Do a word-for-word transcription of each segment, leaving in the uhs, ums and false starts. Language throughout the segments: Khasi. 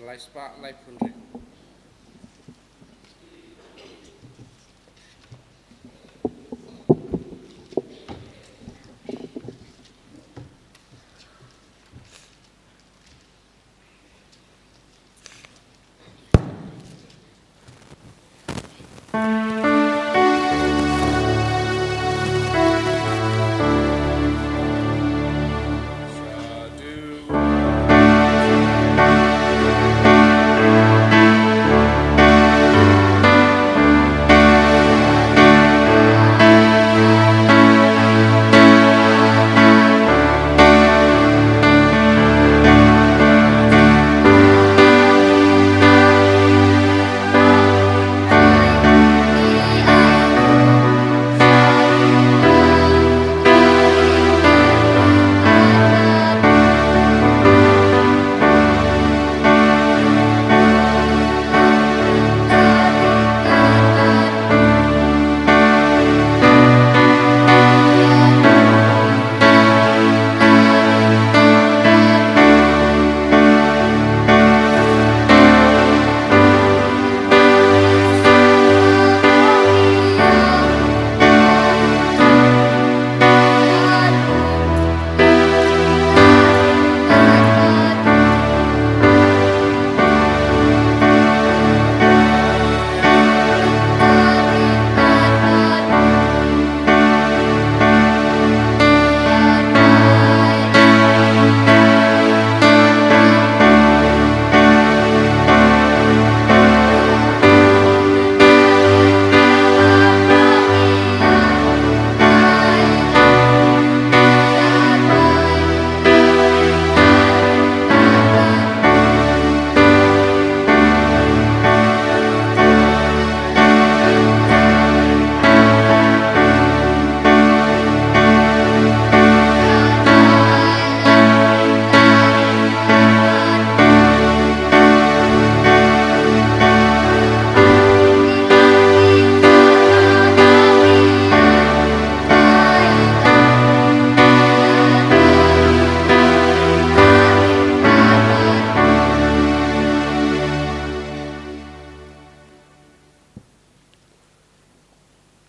Lai spah lai phew hynriew.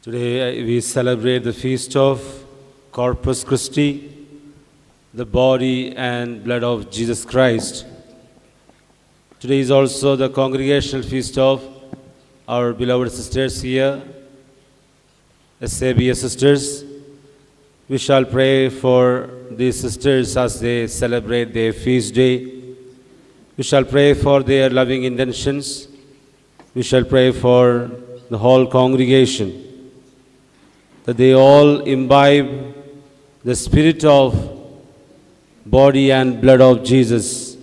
Today, uh, we celebrate the feast of Corpus Christi, the body and blood of Jesus Christ. Today is also the congregational feast of our beloved sisters here, S A B A sisters. We shall pray for these sisters as they celebrate their feast day. We shall pray for their loving intentions. We shall pray for the whole congregation, that they all imbibe the spirit of body and blood of Jesus,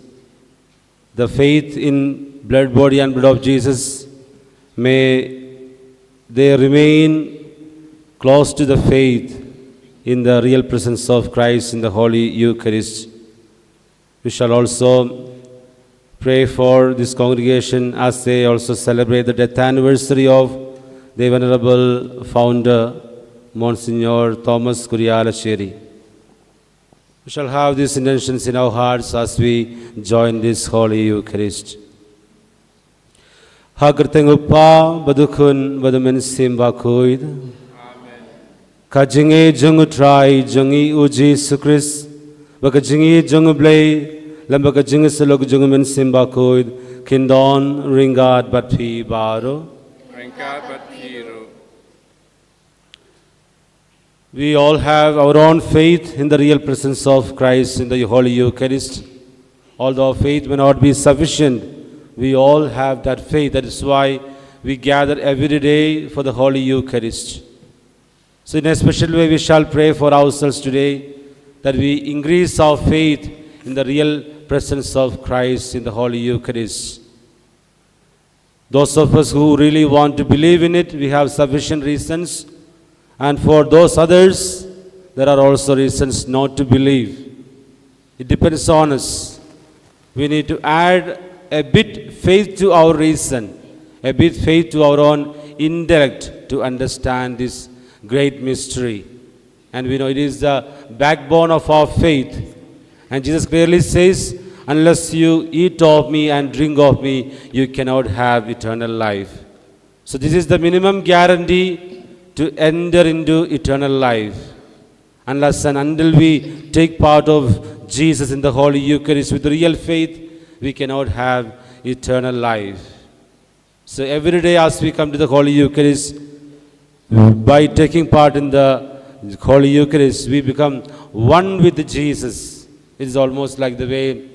the faith in blood, body, and blood of Jesus. May they remain close to the faith in the real presence of Christ in the Holy Eucharist. We shall also pray for this congregation as they also celebrate the death anniversary of the venerable founder, Monsignor Thomas Kuria Lasheri. We shall have these intentions in our hearts as we join this Holy Eucharist. Ha ka kyrteng u Kpa, bad u Khun, bad u Mynsiem Bakhuid. Amen. Ka jingïeit jong u Trai jong ngi u Jisu Khrist, bad ka jingïeit jong u Blei, lem bad ka jingïasyllok jong u Mynsiem Bakhuid, kin don ryngkat bad phi baroh. Ryngkat bad phi ruh. We all have our own faith in the real presence of Christ in the Holy Eucharist. Although our faith may not be sufficient, we all have that faith. That is why we gather every day for the Holy Eucharist. So, in a special way, we shall pray for ourselves today, that we increase our faith in the real presence of Christ in the Holy Eucharist. Those of us who really want to believe in it, we have sufficient reasons. And for those others, there are also reasons not to believe. It depends on us. We need to add a bit faith to our reason, a bit faith to our own intellect to understand this great mystery. And we know it is the backbone of our faith. And Jesus clearly says, Unless you eat of me and drink of me, you cannot have eternal life. So this is the minimum guarantee to enter into eternal life. Unless and until we take part of Jesus in the Holy Eucharist with real faith, we cannot have eternal life. So every day as we come to the Holy Eucharist, by taking part in the Holy Eucharist, we become one with Jesus. It is almost like the way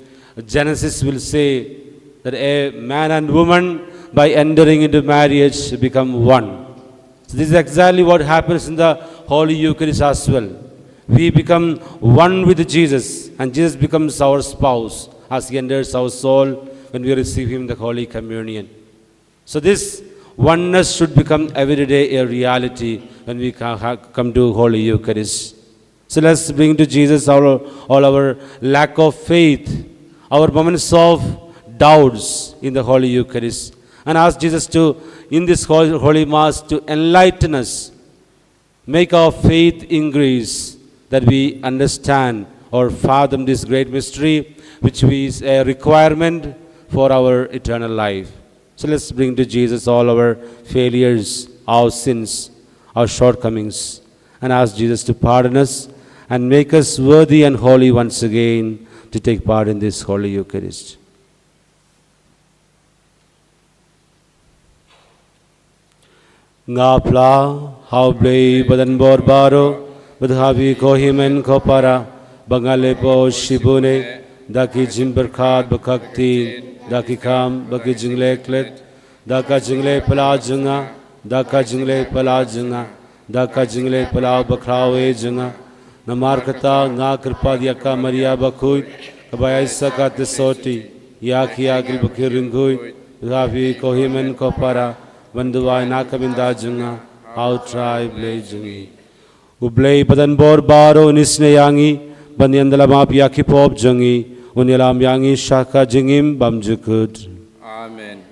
Genesis will say that a man and woman, by entering into marriage, become one. So this is exactly what happens in the Holy Eucharist as well. We become one with Jesus, and Jesus becomes our spouse as he enters our soul when we receive him in the Holy Communion. So this oneness should become every day a reality when we ca- ha- come to Holy Eucharist. So let's bring to Jesus our, all our lack of faith, our moments of doubts in the Holy Eucharist, and ask Jesus to, in this Hol- Holy Mass, to enlighten us, make our faith increase, that we understand or fathom this great mystery, which is a requirement for our eternal life. So let's bring to Jesus all our failures, our sins, our shortcomings, and ask Jesus to pardon us and make us worthy and holy once again to take part in this Holy Eucharist. Nga pla, ha U Blei Badan Bor Baroh, bad ha phi ko hynmen ko para, ba nga leh bor shibun eh, da ki jingpyrkhat bad ka ktien, da ki kam bad ki jingleh klet, da ka jingleh palat jong nga, da ka jingleh palat jong nga, da ka jingleh palat bakhraw eh jong nga. Namar kata nga kyrpad ïa ka Maria bakhuid, kaba ïa sa ka te soti, ïa ki ïa ki ba ki ryngkhuid, ha phi ko hynmen ko para, ban duwai na ka bynta jong nga, ha U Trai Blei jong ngi. U Blei Badan Bor Baroh un isynei ïa ngi, ban ïa ïalam ïa ki pop jong ngi, un ïalam ïa ngi sha ka jingim bymjukut. Amen.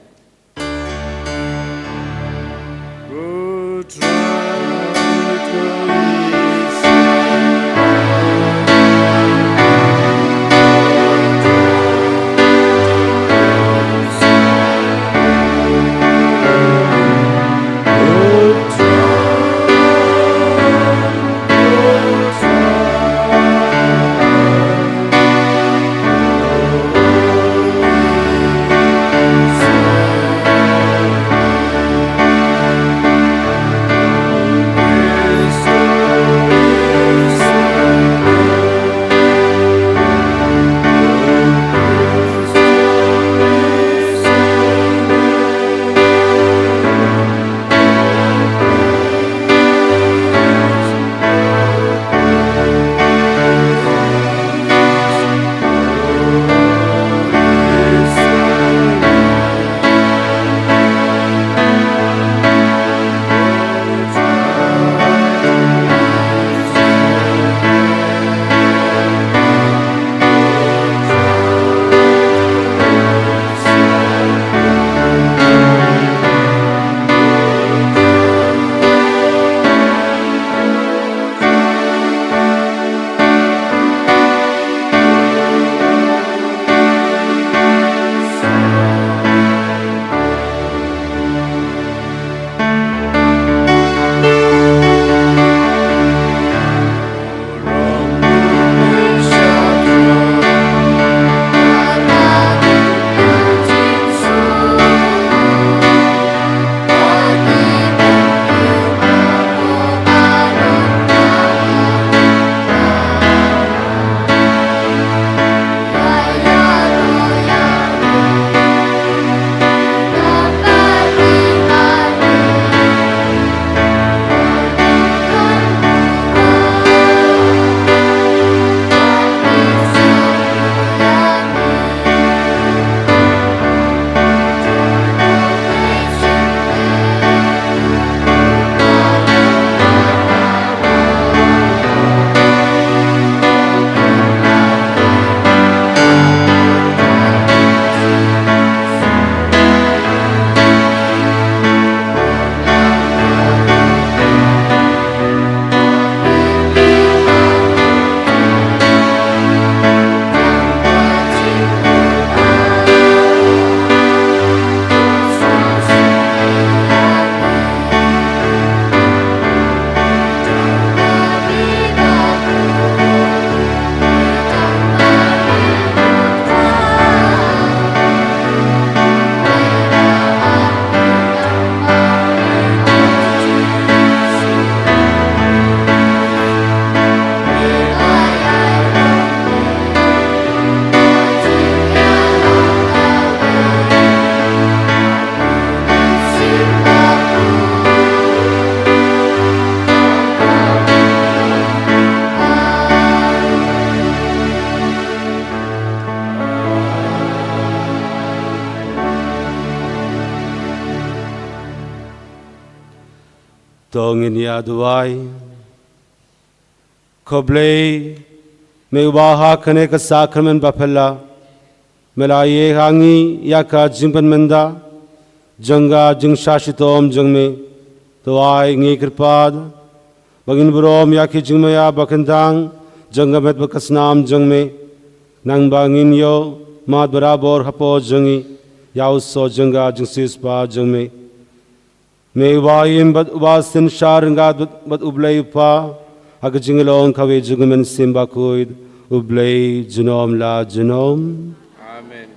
To ngin ïa duwai. Ko Blei, me uba ha kane ka sakramen bapher la, me la ïeh ha ngi ïa ka jingpynmynda jong ka jingshah shitom jong me. To ai ngi kyrpad ba ngin burom ïa ki jingmaïa bakyndang jong ka met bad ka snam jong me, nangba ngin ïoh mad barabor hapoh jong ngi ïa u soh jong ka jingsiewspah jong me. Me uba im bad uba synshar ryngkat bad, bad U Blei U Kpa ha ka jinglong kawei jong U Mynsiem Bakhuid, U Blei junom la junom. Amen.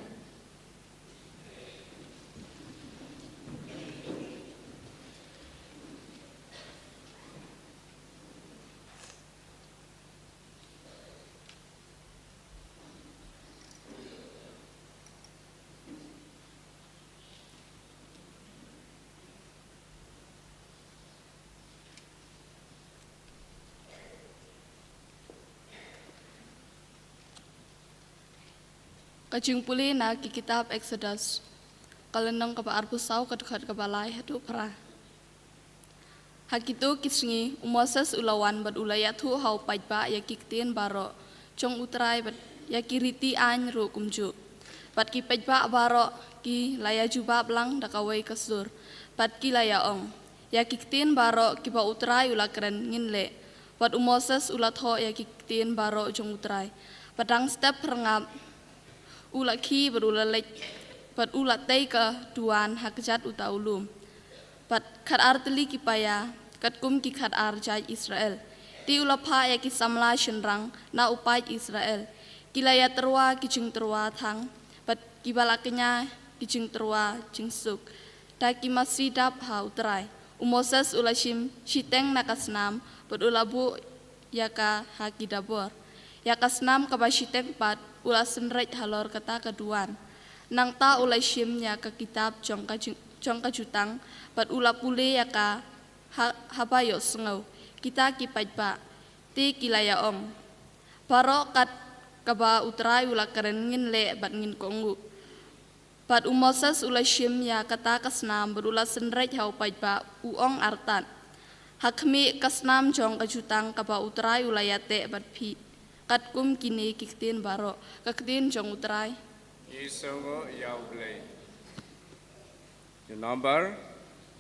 Ka jingpule na ki kitab Exodus, ka lynnong kaba arphew saw, ka dkhot kaba lai haduh phra. Ha kito ki sngi, u Moses u la wan bad u la ïathuh ha u paidbah ïa ki ktien baroh jong U Trai bad ïa ki riti aiñ ruh kumjuh. Bad ki paidbah baroh ki la ïa jubab lang da kawei ka sur, bad ki la ïa ong, ïa ki ktien baroh kiba U Trai u la kren ngin leh. Bad u Moses u la thoh ïa ki ktien baroh jong U Trai. Bad dang step phyrngap, u la khie bad u la leit, bad u la tei ka duwan ha kjat uta u lum. Bad khatar tylli ki paia, katkum ki khatar jait Israel. Te u la phah ïa ki samla shynrang na u paid Israel. Ki la ïatyrwa ki jingtyrwa thang, bad kiba la kñia ki jingtyrwa jingsuk da ki masi dap ha U Trai. U Moses u la shim shiteng na ka snam, bad u la buh ïa ka ha ki dabor. Ïa ka snam kaba shiteng pat u la synreit halor kata ka duwan. Nangta u la shim ïa ka kitab jong ka ju-, jong ka jutang, bad u la pule ïa ka ha-, haba ïohsngew kita ki paidbah. Te ki la ïa ong, baroh kat kaba U Trai u la kren ngin leh bad ngin kohnguh. Bad u Moses u la shim ïa kata ka snam bad u la synreit ha u paidbah, u ong artat, ha khmih ka snam jong ka jutang kaba U Trai u la ïateh bad phi. Katkum kine ki ktien baroh, ka ktien jong U Trai. Ngi sngewnguh ïa U Blei. Ïa number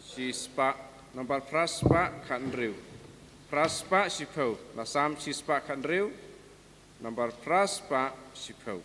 shispah, number phra spah khathynriew. Phra spah shiphew, la sam shispah khathynriew, number phra spah shiphew.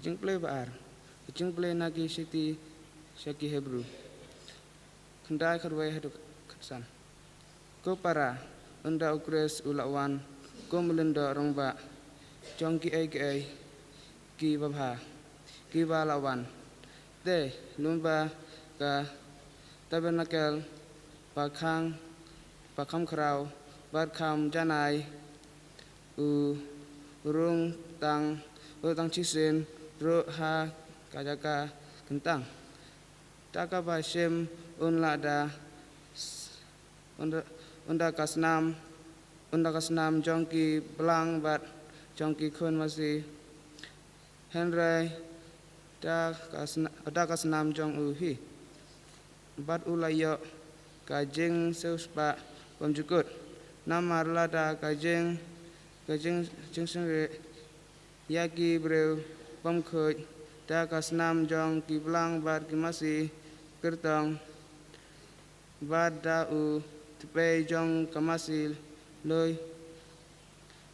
Jingpule ba ar. Ka jingpule na ki shithi sha ki Hebru. Khyndai khatwei haduh khatsan. Ko para, ynda u Khrist u la wan kum u lyngdoh rangbah jong kiei kiei kiba bha kiba la wan. Te lyngba ka tabernakel ba khang, ba kham khraw bad kham janai, u rung tang, u rung tang shisien ruh ha ka jaka kyntang. Da kaba shim un la da, ynda, ynda ka snam, ynda ka snam jong ki blang bad jong ki khun masi. Hynrei da ka sna-, da ka snam jong u hi bad u la ïoh ka jingsiewspah bymjukut. Namar lada ka jing, ka jing, jingsngewrit ïa ki briew bymkhuid da ka snam jong ki blang bad ki masi kyrtong, bad da u tpei jong ka masi lui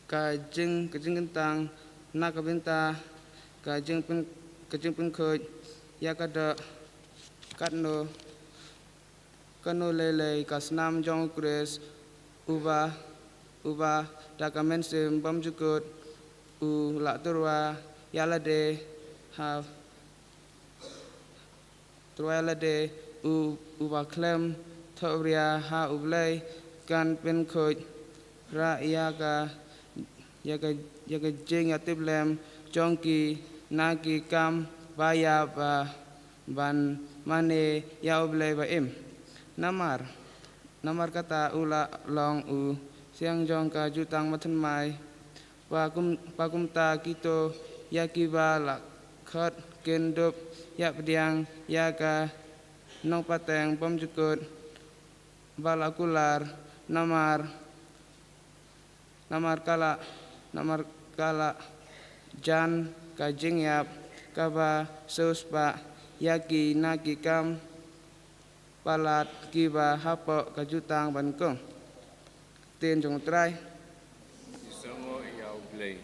ka jing, ka jingkyntang na ka bynta ka jingpyn, ka jingpynkhuid ïa ka doh, katno, katno lei lei ka snam jong u Khrist, uba, uba da ka mynsiem bymjukut u la tyrwa ïa lade ha, tyrwa ïa lade, u, uba khlem thohbria ha U Blei, kan pynkhuid rah ïa ka, ïa ka, ïa ka jingïatiplem jong ki na ki kam ba ïap, ba ban mane ïa U Blei ba im. Namar, namar kata u la long u siang jong ka jutang ba thymmai. Ba kum, ba kumta kito ïa kiba la khot kin dup ïapdiang ïa ka nongpateng bymjukut ba la kular. Namar, namar ka la, namar ka la jan ka jingïap kaba siewspah ïa ki na ki kam palat kiba hapoh ka jutang ba nyngkong. Ktien jong U Trai. Ki sngew ïa U Blei.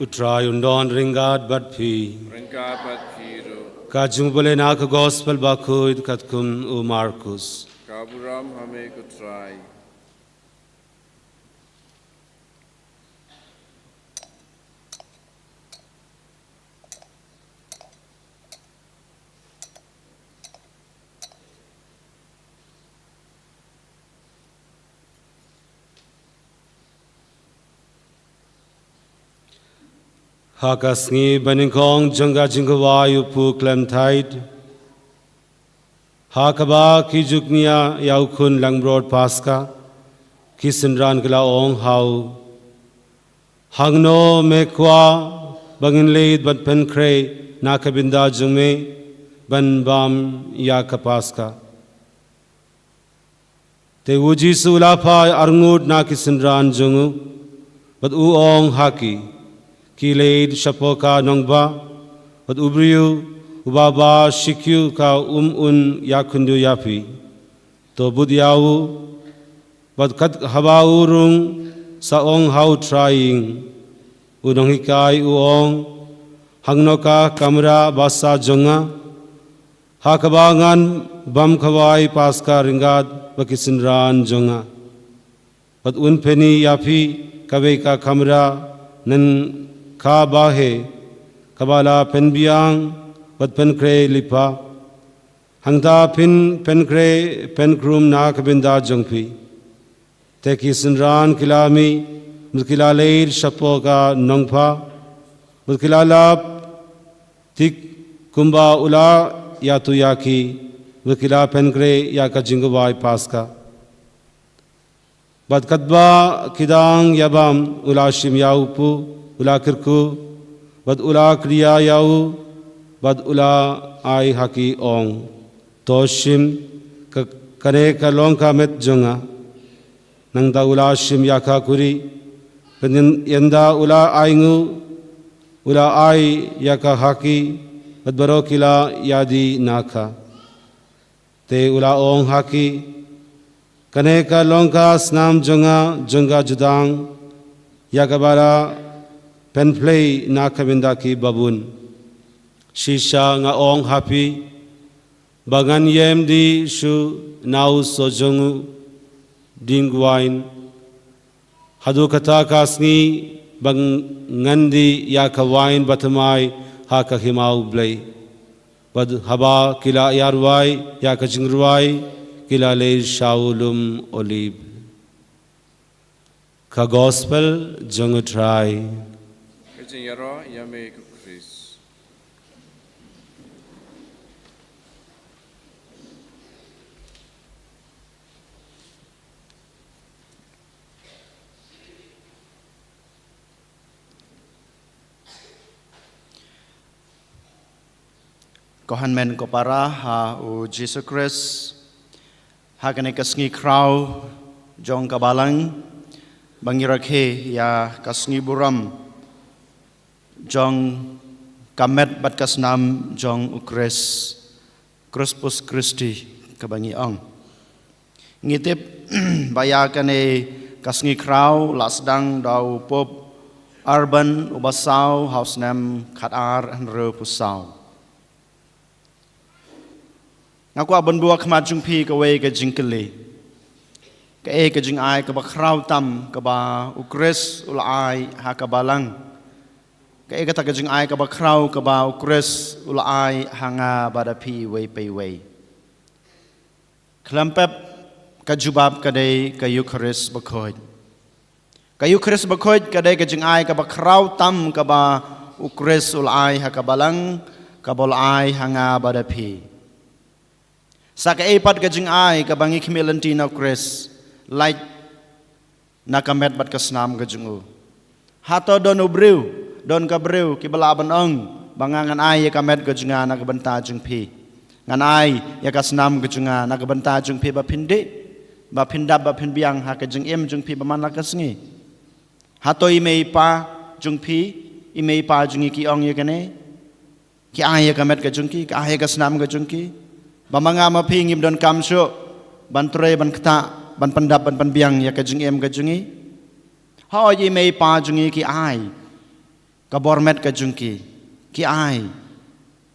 U Trai un don ryngkat bad phi. Ryngkat bad phi ruh. Ka jingpule na ka Gospel bakhuid katkum u Markus. Ka burom ha me ko Trai. Ha ka sngi banyngkong jong ka jingkhawai u Pu Clementine, ha kaba ki ju kñia ïa u khun langbrot Paska, ki synran ki la ong ha u, hangno me kwah ba ngin leit ban pynkhreh na ka bynta jong me ban bam ïa ka Paska? Te u Jisu u la phai arngut na ki synran jong u, bad u ong ha ki, ki leit shapoh ka nongbah, bad u briew uba bha shi kyiuh ka um un ïakynduh ïa phi. To bud ïa u. Bad kat haba u rung sa ong ha u, Trai ïing, u nonghikai u ong, hangno ka kamra basa jong nga, ha kaba ngan bam khawai Paska ryngkat bad ki synran jong nga? Bad un pyni ïa phi kawei ka kamra nangkha baheh, kaba la pynbiang bad pynkhreh lypa. Hangta phin pynkhreh pynkrum na ka bynta jong phi. Te ki synran ki la mih, bad ki la leit shapoh ka nongphah, bad ki la lap thik kumba u la ïathuh ïa ki, bad ki la pynkhreh ïa ka jingkhawai Paskha. Bad katba ki dang ïabam, u la shim ïa u pud, u la kyrkhu, bad u la khriat ïa u, bad u la ai ha ki, ong: To shim, ka, kane ka long ka met jong nga. Nangta u la shim ïa ka khuri, bad ynda u la ainguh, u la ai ïa ka ha ki, bad baroh ki la ïadie na ka. Te u la ong ha ki: Kane ka long ka snam jong nga jong ka jutang, ïa kaba la pynphlei na ka bynta ki babun. Shisha nga ong ha phi, ba ngan ym die shuh na u soh jong u dieng wain, haduh kata ka sngi ba ngan die ïa ka wain bathymmai ha ka hima U Blei. Bad haba ki la ïarwai ïa ka jingrwai, ki la leit sha u lum Olib. Ka Gospel jong U Trai. Ka jingïaroh ïa me ko Khrist. Ko hynmen ko para ha U Jisu Khrist, ha kane ka sngi khraw jong ka Balang, ba ngi rakhe ïa ka sngi burom jong ka met bad ka snam jong U Khrist, Corpus Christi kaba ngi ong. Ngi tip ba ïa kane ka sngi khraw la sdang da u Pope Urban uba saw ha u snem khatar hynriewphew saw. Nga kwah ban buh ha khmat jong phi kawei ka jingkylli. Kaei ka jingai kaba khraw tam kaba U Khrist u la ai ha ka Balang? Kaei kata ka jingai kaba khraw kaba U Khrist u la ai ha nga bad ha phi iwei pa iwei? Khlem pep, ka jubab ka dei ka Eukharist Bakhuid. Ka Eukharist Bakhuid ka dei ka jingai kaba khraw tam kaba U Khrist u la ai ha ka Balang, kaba u la ai ha nga bad ha phi. Sa kaei pat ka jingai kaba ngi khmih lynti na U Khrist, lait na ka met bad ka snam ka jong u? Hato don u briew, don ka briew kiba lah ban ong ba nga ngan ai ïa ka met ka jong nga na ka bynta jong phi, ngan ai ïa ka snam ka jong nga na ka bynta jong phi, ba phin dih, ba phin dap, ba phin biang ha ka jingim jong phi ba man la ka sngi? Hato i mei i pa jong phi, i mei i pa jong ngi ki ong ïa kane? Ki ai ïa ka met ka jong ki, ki ai ïa ka snam ka jong ki, ba ma nga ma phi ngim donkam shuh ban trei, ban ktah, ban pyndap, ban pynbiang ïa ka jingim ka jong ngi? Hooid, i mei i pa jong ngi ki ai ka bor met ka jong ki, ki ai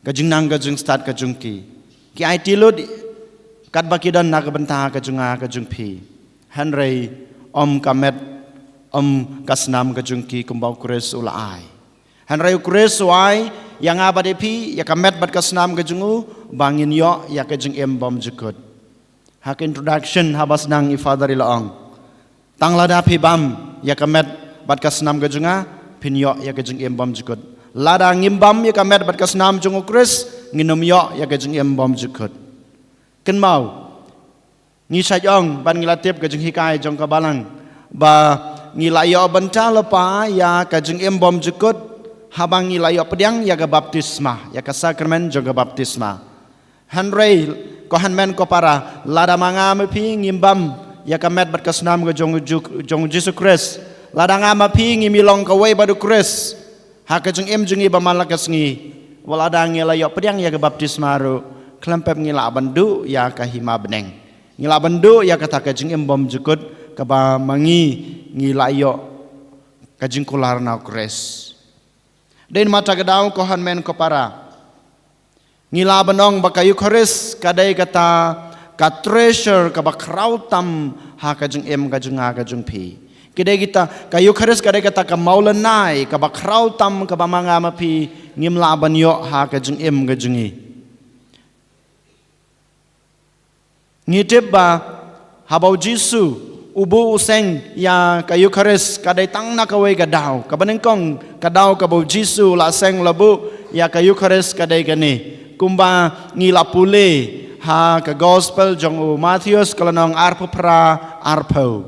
ka jingnang ka jingstad ka jong ki, ki ai ti lut katba ki don na ka bynta ka jong nga ka jong phi. Hynrei ym ka met, ym ka snam ka jong ki kumba U Khrist u la ai. Hynrei U Khrist u ai ïa nga bad ïa phi ïa ka met bad ka snam ka jong u, ba ngin ïoh ïa ka jingim bymjukut. Ha ka introduction haba sdang i Father i la ong, tang lada phi bam ïa ka met bad ka snam ka jong nga, phin ïoh ïa ka jingim bymjukut. Lada ngim bam ïa ka met bad ka snam jong U Khrist, ngin ym ïoh ïa ka jingim bymjukut. Kynmaw, ngi shait ong bad ngi la tip ka jinghikai jong ka Balang, ba ngi la ïoh bynta lypa ïa ka jingim bymjukut haba ngi la ïoh pdiang ïa ka baptisma, ïa ka sakramen jong ka baptisma. Hynrei ko hynmen ko para, lada ma nga ma phi ngim bam ïa ka met bad ka snam ka jong U Ju-, jong U Jisu Khrist, lada nga ma phi ngim ïalong kawei bad U Khrist ha ka jingim jong ngi ba man la ka sngi, wat lada ngi la ïoh pdiang ïa ka baptisma ruh, khlem pep ngi lah ban duh ïa ka hima bneng. Ngi lah ban duh ïa kata ka jingim bymjukut kaba ma ngi ngi la ïoh ka jingkular na U Khrist. Dei namar kata ka daw ko hynmen ko para, ngi lah ban ong ba ka Eukharist ka dei kata ka treasure kaba khraw tam ha ka jingim ka jong nga ka jong phi. Ka dei kita, ka Eukharist ka dei kata ka mawlynnai kaba khraw tam kaba ma nga ma phi ngim lah ban ïoh ha ka jingim ka jong ngi. Ngi tip ba haba u Jisu u buh u seng ïa ka Eukharist, ka dei tang na kawei ka daw, kaba nyngkong ka daw kaba u Jisu la seng la buh ïa ka Eukharist ka dei kane. Kumba ngi la pule ha ka Gospel jong u Mathaios ka lynnong arphew phra, arphew.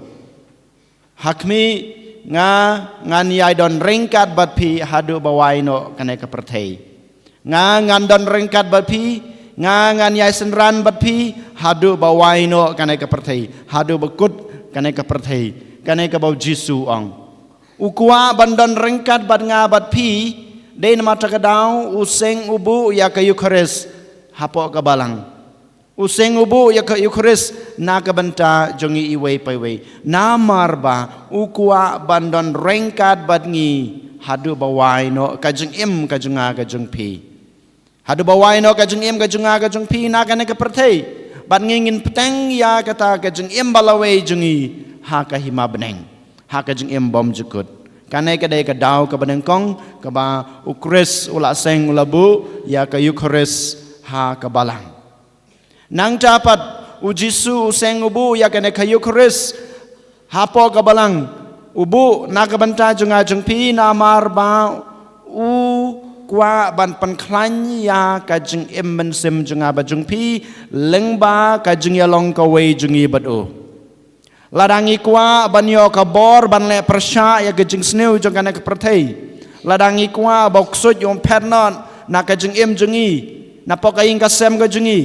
Ha khmih, nga ngan ïai don ryngkat bad phi haduh ba wai noh kane ka pyrthei. Nga ngan don ryngkat bad phi, nga ngan ïai synran bad phi haduh ba wai noh kane ka pyrthei, haduh ba kut kane ka pyrthei. Kane kaba u Jisu u ong. U kwah ban don ryngkat bad nga bad phi, dei namar kata ka daw u seng u buh ïa ka Eukharist hapoh ka balang. U seng u buh ïa ka Eukharist na ka bynta jong ngi iwei pa iwei. Namar ba u kwah ban don ryngkat bad ngi haduh ba wai noh ka jingim ka jong nga ka jong phi. Haduh ba wai noh ka jingim ka jong nga ka jong phi na kane ka pyrthei. Bad ngi ngin bteng ïa kata ka jingim ba lawei jong ngi ha ka hima bneng, ha ka jingim bymjukut. Kane ka dei ka daw kaba nyngkong kaba u Khrist u la seng u la buh ïa ka Eukharist ha ka balang. Nangta pat u Jisu u seng u buh ïa kane ka Eukharist hapoh ka balang. U buh na ka bynta jong nga jong phi namar ba u kwah ban pynkhlaiñ ïa ka jingim mynsiem jong nga bad jong phi lyngba ka jingïalong kawei jong ngi bad u. Lada ngi kwah ban ïoh ka bor ban leh pyrshah ïa ka jingsniew jong kane ka pyrthei, lada ngi kwah ba u ksuid un phet noh na ka jingim jong ngi, napoh ka ïing ka sem ka jong ngi,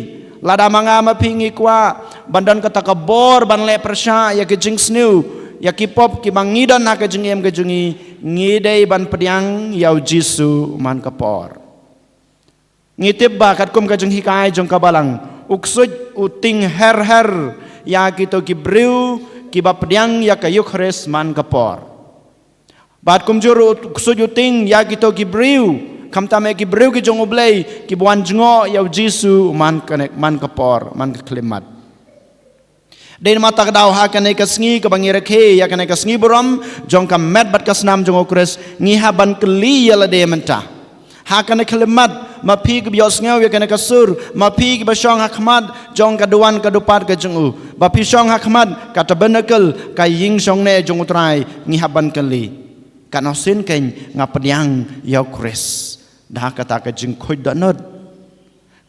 lada ma nga ma phi ngi kwah ban don kata ka bor ban leh pyrshah ïa ka jingsniew, ïa ki pop kiba ngi don ha ka jingim ka jong ngi, ngi dei ban pdiang ïa u Jisu man ka por. Ngi tip ba katkum ka jinghikai jong ka balang, u ksuid u tieng her her ïa kito ki briew kiba pdiang ïa ka Eukharist man ka por. Bad kumjuh ruh u ksuid u tieng ïa kito ki briew, khamtam eh ki briew ki jong U Blei, kiba wan jngoh ïa u Jisu man ka, man ka por, man ka khyllipmat. Dei namar kata ka daw ha kane ka sngi kaba ngi rakhe ïa kane ka sngi burom jong ka met bad ka snam jong u Khrist, ngi hap ban kylli ïa lade mynta. Ha kane ka khyllipmat, ma phi kiba ïohsngew ïa kane ka sur, ma phi kiba shong ha khmat jong ka duwan ka dupat ka jong u, ba phi shong ha khmat ka tabernacle, ka ïing shongneh jong U Trai, ngi hap ban kylli. Katno sien kein nga pdiang ïa u Khrist da kata ka jingkhuid dohnud?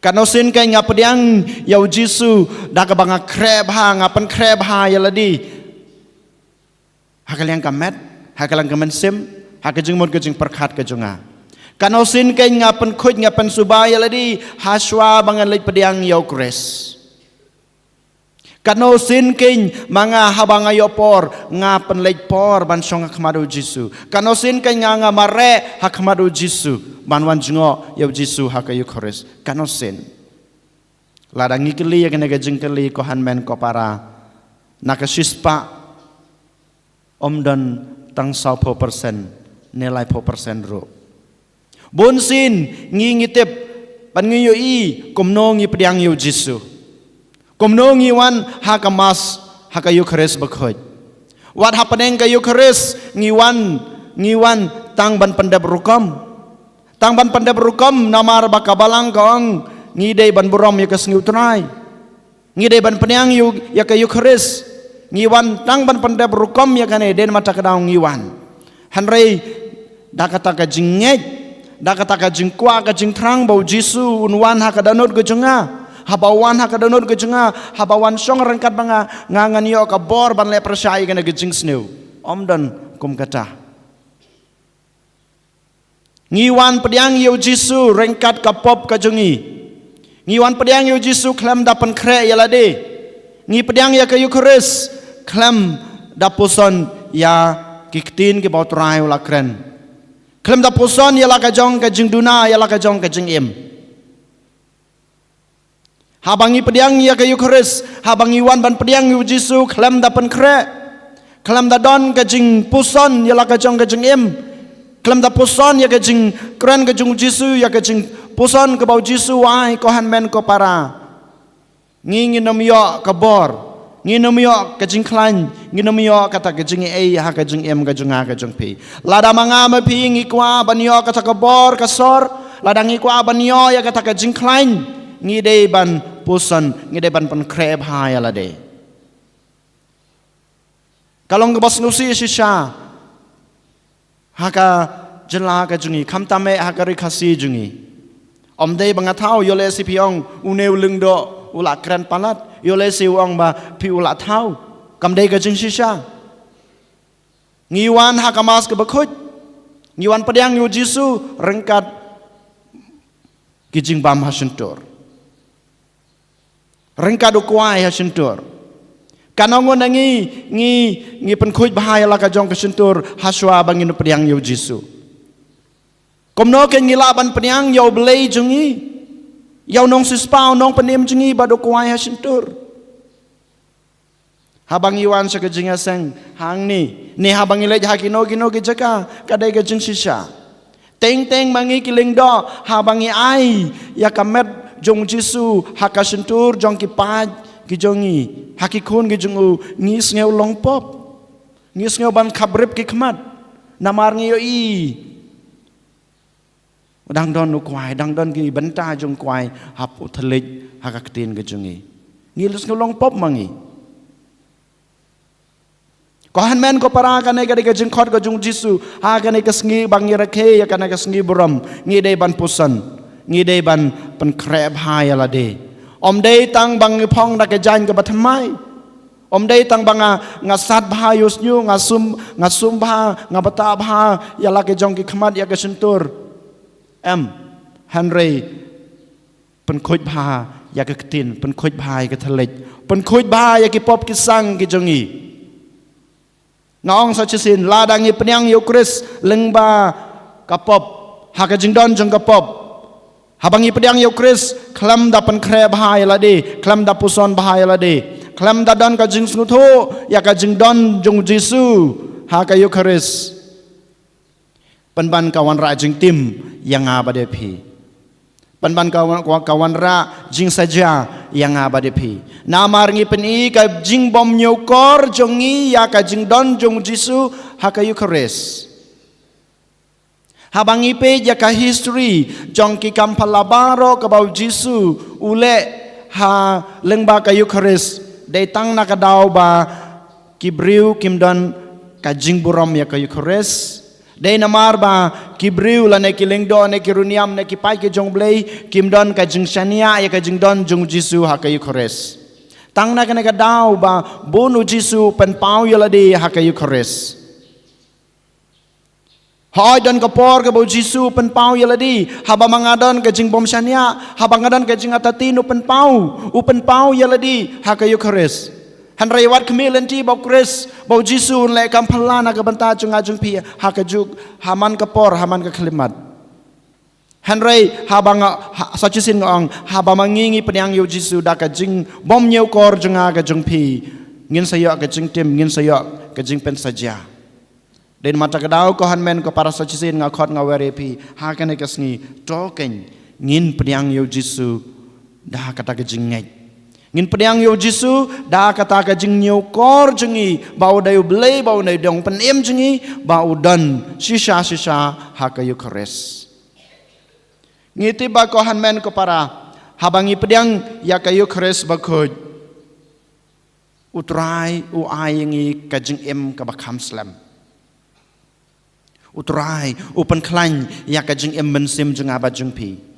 Katno sien kein nga pdiang ïa u Jisu da kaba nga khreh bha, nga pynkhreh bha ïa lade, ha ka liang ka met, ha ka liang ka mynsiem, ha ka jingmut ka jingpyrkhat ka jong nga? Katno sien kein nga pynkhuid, nga pynsuba ïa lade ha shuwa ba ngan leit pdiang ïa u Khrist? Katno sien kein ma nga haba nga ïoh por nga pynleit por ban shong ha khmat u Jisu? Katno sien kein nga, nga mareh ha khmat u Jisu ban wan jngoh ïa u Jisu ha ka Eukharist? Katno sien? Lada ngi kylli ïa kane ka jingkylli, ko hynmen ko para, na ka shispah ym don tang sawphew persen ne laiphew persen ruh. Bun sien ngi, ngi tip bad ngi ïohi kumno ngi pdiang ïa u Jisu, kumno ngi wan ha ka Mass, ha ka Eukharist bakhuid. Wat hapdeng ka Eukharist ngi wan, ngi wan tang ban pyndep rukom. Tang ban pyndep rukom namar ba ka balang ka ong ngi dei ban burom ïa ka sngi U Trai. Ngi dei ban pdiang ïa ka Eukharist. Ngi wan tang ban pyndep rukom ïa kane, dei namar kata ka daw ngi wan. Hynrei da kata ka jingngeit, da kata ka jingkwah ka jingthrang ba u Jisu un wan ha ka dohnud ka jong nga, haba wan ha ka dohnud ka jong nga, haba wan shong ryngkat bad nga, nga ngan ïoh ka bor ban leh pyrshah ïa kane ka jingsniew. Ym don kum kata. Ngi wan pdiang ïa u Jisu ryngkat ka pop ka jong ngi. Ngi wan pdiang ïa u Jisu khlem da pynkhreh ïa lade. Ngi pdiang ïa ka Eukharist khlem da puson ïa ki ktien kiba u Trai u la kren, khlem da puson ïa la ka jong ka jingduna, ïa la ka jong ka jingim. Haba ngi pdiang ïa ka Eukharist, haba ngi wan ban pdiang ïa u Jisu khlem da pynkhreh, khlem da don ka jingpuson ïa la ka jong ka jingim, khlem da puson ïa ka jingkren ka jong u Jisu, ïa ka jingpuson kaba u Jisu u ai, ko hynmen ko para, ngi, ngin ym ïoh ka bor, ngin ym ïoh ka jingkhlaiñ, ngin ym ïoh kata ka jingaiei ha ka jingim ka jong nga ka jong phi. Lada ma nga ma phi ngi kwah ban ïoh kata ka bor ka sor, lada ngi kwah ban ïoh ïa kata ka jingkhlaiñ, ngi dei ban puson, ngi dei ban pynkhreh bha ïa lade. Ka long kaba sngewsih shisha ha ka jylla ka jong ngi, khamtam eh ha ka ri Khasi jong ngi. Ym dei ba nga thaw, ïoh lehse phi ong une u lyngdoh u la kren palat, ïoh lehse u ong ba phi u la thaw. Kam dei ka jingshisha. Ngi wan ha ka Mass kaba khuid, ngi wan pdiang ïa u Jisu ryngkat ki jingbam ha shyntur, ryngkat u kwai ha shyntur. Kan ong na ngi, ngi, ngi pynkhuid bha ïa la ka jong ka shyntur hashwa ba ngin pdiang ïa u Jisu. Kumno kan ngi lah ban pdiang ïa u Blei jong ngi, ïa u nongsiewspah, u nongpynim jong ngi bad u kwai ha shyntur? Haba ngi wan sha ka jingïaseng hangne, ne haba ngi leit ha kino kino ki jaka, ka dei ka jingshisha. Teng teng ma ngi ki lyngdoh, haba ngi ai ïa ka met jong u Jisu ha ka shyntur jong ki paid ki jong ngi, ha ki khun ki jong u, ngi sngew long pop, ngi sngew ban khaprip ki khmat. Namar ngi ïohi dang don u kwai, dang don ki bynta jong u kwai hap u thylliej ha ka ktien ka jong ngi. Ngi sngew long pop ma ngi. Ko hynmen ko para, kane ka dei ka jingkhot ka jong u Jisu ha kane ka sngi ba ngi rakhe ïa kane ka sngi burom. Ngi dei ban puson, ngi dei ban pynkhreh bha ïa lade. Ym dei tang ba ngi phong da ka jaiñ kaba thymmai. Ym dei tang ba nga, nga sat bha ïa u shñiuh, nga sum, nga sum bha, nga btah bha ïa la ka jong ki khmat, ïa ka shyntur. Em, hynrei pynkhuid bha ïa ka ktien, pynkhuid bha ïa ka thylliej, pynkhuid bha ïa ki pop ki sang ki jong ngi. Nga ong sa shisien, lada ngi pdiang ïa u Khrist lyngba ka pop, ha ka jingdon jong ka pop, haba ngi pdiang ïa u Khrist khlem da pynkhreh bha ïa lade, khlem da puson bha ïa lade, khlem da don ka jingsngewthuh ïa ka jingdon jong u Jisu ha ka Eukharist, pynban ka wanrah jingtim ïa nga bad ïa phi. Pynban ka wan-, ka wanrah jingsaja ïa nga bad ïa phi. Namar ngi pyni ka jingbymñiewkor jong ngi ïa ka jingdon jong u Jisu ha ka Eukharist. Haba ngi peit ïa ka history jong ki kam phylla baroh kaba u Jisu u leh ha lyngba ka Eukharist, dei tang na ka daw ba ki briew kim don ka jingburom ïa ka Eukharist. Dei namar ba ki briew lane ki lyngdoh ne ki riewniam ne ki paid ki jong u Blei kim don ka jingshaniah ïa ka jingdon jong u Jisu ha ka Eukharist. Tang na kane ka daw ba bun u Jisu u pynpaw ïa lade ha ka Eukharist. Hooid, don ka por kaba u Jisu u pynpaw ïa lade, haba ma nga don ka jingbymshaniah, haba nga don ka jingartatien, u pynpaw, u pynpaw ïa lade ha ka Eukharist. Hynrei wat khmih lynti ba u Khrist, ba u Jisu un leh kam phylla na ka bynta jong nga jong phi ha kajuh, ha man ka por, ha man ka khyllipmat. Hynrei haba nga, ha, sa shisien nga ong, haba ma ngi ngi pdiang ïa u Jisu da ka jingbymñiewkor jong nga ka jong phi, ngin sa ïoh ka jingtim, ngin sa ïoh ka jingpynsaja. Dei namar kata ka daw ko hynmen ko para, sa shisien nga khot nga wer ïa phi ha kane ka sngi, to kein ngin pdiang ïa u Jisu da kata ka jingngeit. Ngin pdiang ïa u Jisu da kata ka jingñiewkor jong ngi ba u dei u Blei, ba u dei u nongpynim jong ngi, ba u don shisha shisha ha ka Eukharist. Ngi tip ba ko hynmen ko para, haba ngi pdiang ïa ka Eukharist bakhuid, u Trai u ai ïa ngi ka jingim kaba kham slem. U Trai u pynkhlaiñ ïa ka jingim mynsiem jong nga bad jong phi.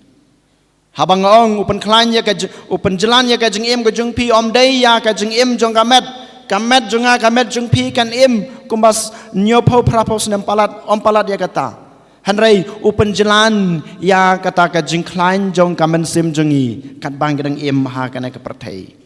Haba nga ong u pynkhlaiñ ïa ka ji-, u pynjlan ïa ka jingim ka jong phi, ym dei ïa ka jingim jong ka met. Ka met jong nga, ka met jong phi kan im kumba s-, hynñiewphew phraphew snem palat, ym palat ïa kata. Hynrei u pynjlan ïa kata ka jingkhlaiñ jong ka mynsiem jong ngi katba ngi dang im ha kane ka pyrthei.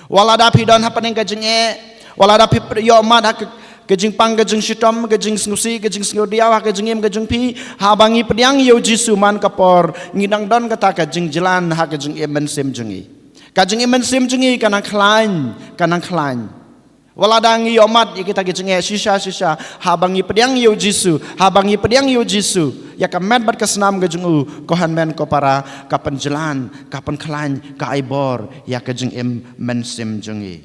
Wat lada phi don hapdeng ka jingeh, wat lada phi ïoh mad ha ka, ka jingpang, ka jingshitom, ka jingsngewsih, ka jingsngewdiaw ha ka jingim ka jong phi, haba ngi pdiang ïa u Jisu man ka por, ngi dang don kata ka jingjlan ha ka jingim mynsiem jong ngi. Ka jingim mynsiem jong ngi ka nang khlaiñ, ka nang khlaiñ. Wat lada ngi ïoh mad ïa kita ki jingeh shisha shisha, haba ngi pdiang ïa u Jisu, haba ngi pdiang ïa u Jisu, ïa ka met bad ka snam ka jong u, ko hynmen ko para, ka pynjlan, ka pynkhlaiñ, ka ai bor ïa ka jingim mynsiem jong ngi.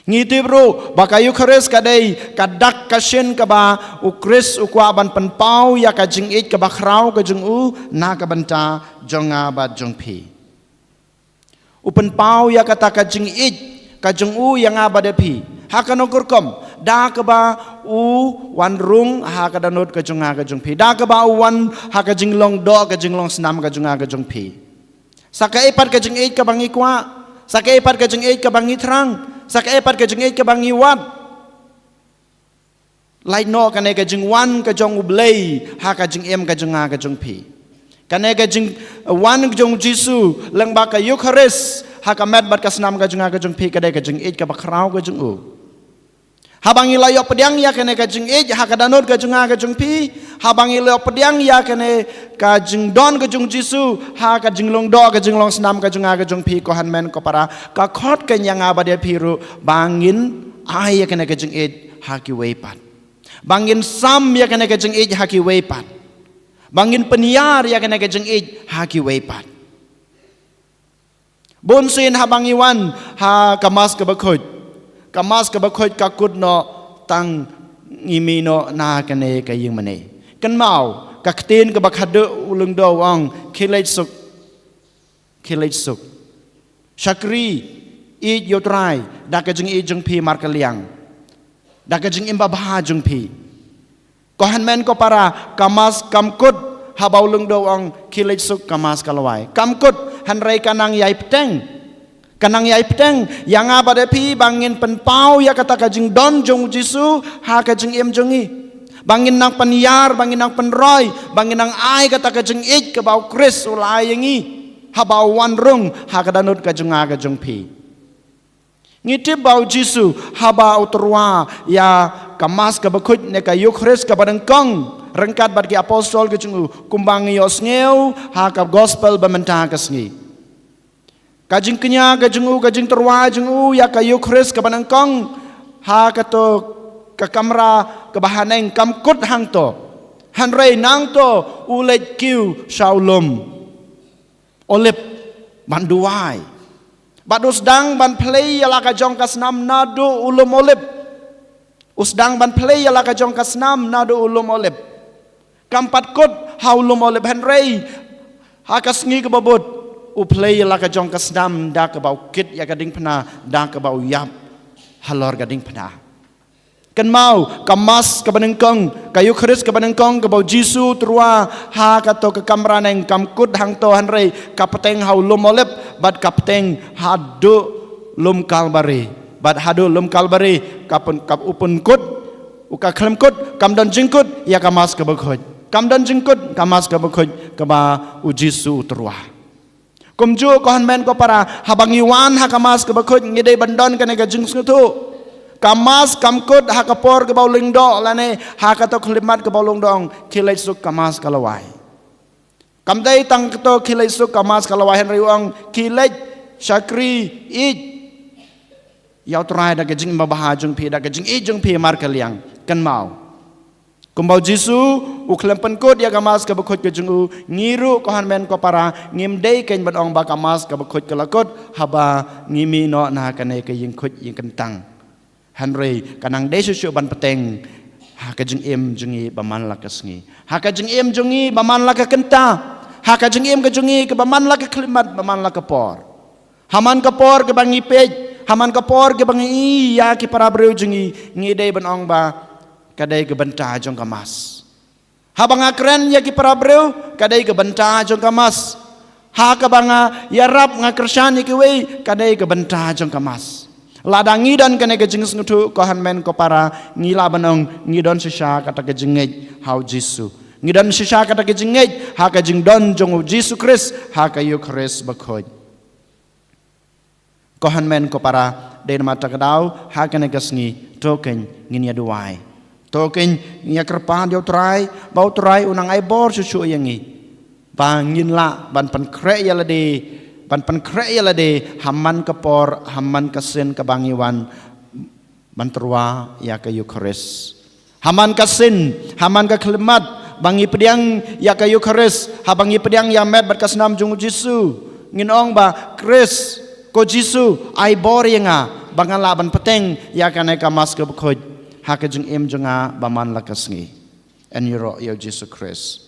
Ngi tip ruh ba ka Eukharist ka dei ka dak ka shin kaba u Khrist u kwah ban pynpaw ïa ka jingïeit kaba khraw ka jong u na ka bynta jong nga bad jong phi. U pynpaw ïa kata ka jingïeit ka jong u ïa nga bad ïa phi. Ha kano ka rukom? Da kaba u wan rung ha ka dohnud ka jong nga ka jong phi. Da kaba u wan ha ka jinglong doh ka jinglong snam ka jong nga ka jong phi. Sa kaei pat ka jingïeit kaba ngi kwah? Sa kaei pat ka jingïeit kaba ngi thrang? Sa kaei pat ka jingïeit kaba ngi wad? Lait noh kane ka jingwan ka jong U Blei ha ka jingim ka jong nga ka jong phi. Kane ka jingwan ka jong U Jisu lyngba ka Eukharist ha ka met bad ka snam ka jong nga ka jong phi, ka dei ka jingïeit kaba khraw ka jong u. Haba ngi la ïoh pdiang ïa kane ka jingïeit ha ka dohnud ka jong nga ka jong phi, haba ngi la ïoh pdiang ïa kane ka jingdon ka jong U Jisu ha ka jinglong doh ka jinglong snam ka jong nga ka jong phi, ko hynmen ko para, ka khot ka ïa nga bad ïa phi ruh ba ngin ai ïa kane ka jingïeit ha kiwei pat. Ba ngin sam ïa kane ka jingïeit ha kiwei pat. Ba ngin pynïar ïa kane ka jingïeit ha kiwei pat. Bun sien haba ngi wan ha ka Mass ka bakhuid, ka Mass ka bakhuid ka kut noh tang ngi mih noh na kane ka ïing mane. Kynmaw ka ktien kaba khadduh u lyngdoh u ong, khie leit suk, khie leit suk. Shakri, ïeit ïa U Trai da ka jingïeit jong phi markylliang, da ka jingim babha jong phi. Ko hynmen ko para, ka Mass kam kut haba u lyngdoh u ong, khie leit suk, ka Mass ka la wai. Kam kut, hynrei ka nang ïai bteng. Ka nang ïai bteng ïa nga bad ïa phi ba ngin pynpaw ïa kata ka jingdon jong U Jisu ha ka jingim jong ngi. Ba ngin nang pynïar, ba ngin nang pynroi, ba ngin nang ai kata ka jingïeit kaba U Khrist u la ai ïa ngi haba u wan rung ha ka dohnud ka jong nga ka jong phi. Ngi tip ba U Jisu haba u tyrwa ïa ka Mass ka bakhuid ne ka Eukharist kaba nyngkong ryngkat bad ki apostol ka jong u, kumba ngi ïohsngew ha ka Gospel ba mynta ka sngi. Ka jingkñia ka jong u, ka jingtyrwa jong u ïa ka Eukharist kaba nyngkong ha kato ka kamra kaba haneng, kam kut hangto. Hynrei nangto u leit kiew sha u lum Olib ban duwai. Bad u sdang ban plie ïa la ka jong ka snam naduh u lum Olib. U sdang ban plie ïa la ka jong ka snam naduh u lum Olib. Kam pat kut ha u lum Olib, hynrei ha ka sngi kaba bud u plie ïa la ka jong ka snam da kaba u kit ïa ka diengphna, da kaba u ïap halor ka diengphna. Kynmaw, ka Mass kaba nyngkong, ka Eukharist kaba nyngkong kaba U Jisu u tyrwa ha kato ka kamra neng, kam kut hangto, hynrei ka bteng ha u lum Olib bad ka bteng haduh lum Kalbari. Bad haduh lum Kalbari ka pyn, ka u pynkut, u ka khlem kut, kam don jingkut ïa ka Mass ka bakhuid. Kam don jingkut ka Mass ka bakhuid kaba U Jisu u tyrwa. Kumjuh ko hynmen ko para, haba ngi wan ha ka Mass ka bakhuid ngi dei ban don kane ka jingsngewthuh. Ka Mass kam kut ha ka por kaba u lyngdoh lane ha kato ka khyllipmat kaba u lyngdoh u ong, khie leit suk, ka Mass ka la wai. Kam dei tang kato khie leit suk, ka Mass ka la wai, hynrei u ong, khie leit shakri, ïeit ïa U Trai da ka jingim babha jong phi, da ka jingïeit jong phi markylliang. Kynmaw, kumba U Jisu u khlem pynkut ïa ka Mass ka bakhuid ka jong u, ngi ruh ko hynmen ko para ngim dei kein ban ong ba ka Mass ka bakhuid ka la kut haba ngi mih noh na kane ka ïing khuid ïing kyntang. Hynrei ka nang dei shuh shuh ban bteng ha ka jingim jong ngi ba man la ka sngi, ha ka jingim jong ngi ba man la ka kynta, ha ka jingim ka jong ngi kaba man la ka khyllipmat, ba man la ka por. Ha man ka por kaba ngi peit, ha man ka por kaba ngi ïa ki para briew jong ngi, ngi dei ban ong ba ka dei ka bynta jong ka Mass. Haba nga kren ïa ki para briew, ka dei ka bynta jong ka Mass. Ha kaba nga ïarap, nga kyrshan ïa kiwei, ka dei ka bynta jong ka Mass. Lada ngi don kane ka jingsngewthuh ko hynmen ko para, ngi lah ban ong ngi don shisha kata ka jingngeit ha U Jisu. Ngi don shisha kata ka jingngeit ha ka jingdon jong U Jisu Khrist ha ka Eukharist bakhuid. Ko hynmen ko para, dei namar kata ka daw ha kane ka sngi to kein ngin ïa duwai. To kein ngin ïa kyrpad ïa U Trai ba U Trai u nang ai bor shuh shuh ïa ngi, ba ngin lah ban pynkhreh ïa lade, ban pynkhreh ïa lade ha man ka por, ha man ka sien kaba ngi wan ban tyrwa ïa ka Eukharist. Ha man ka sien, ha man ka khyllipmat ba ngi pdiang ïa ka Eukharist, haba ngi pdiang ïa met bad ka snam jong U Jisu, ngin ong ba, Khrist, ko Jisu, ai bor ïa nga ba ngan lah ban bteng ïa kane ka Mass ka bakhuid ha ka jingim jong nga ba man la ka sngi. Yn ïaroh ïa U Jisu Khrist.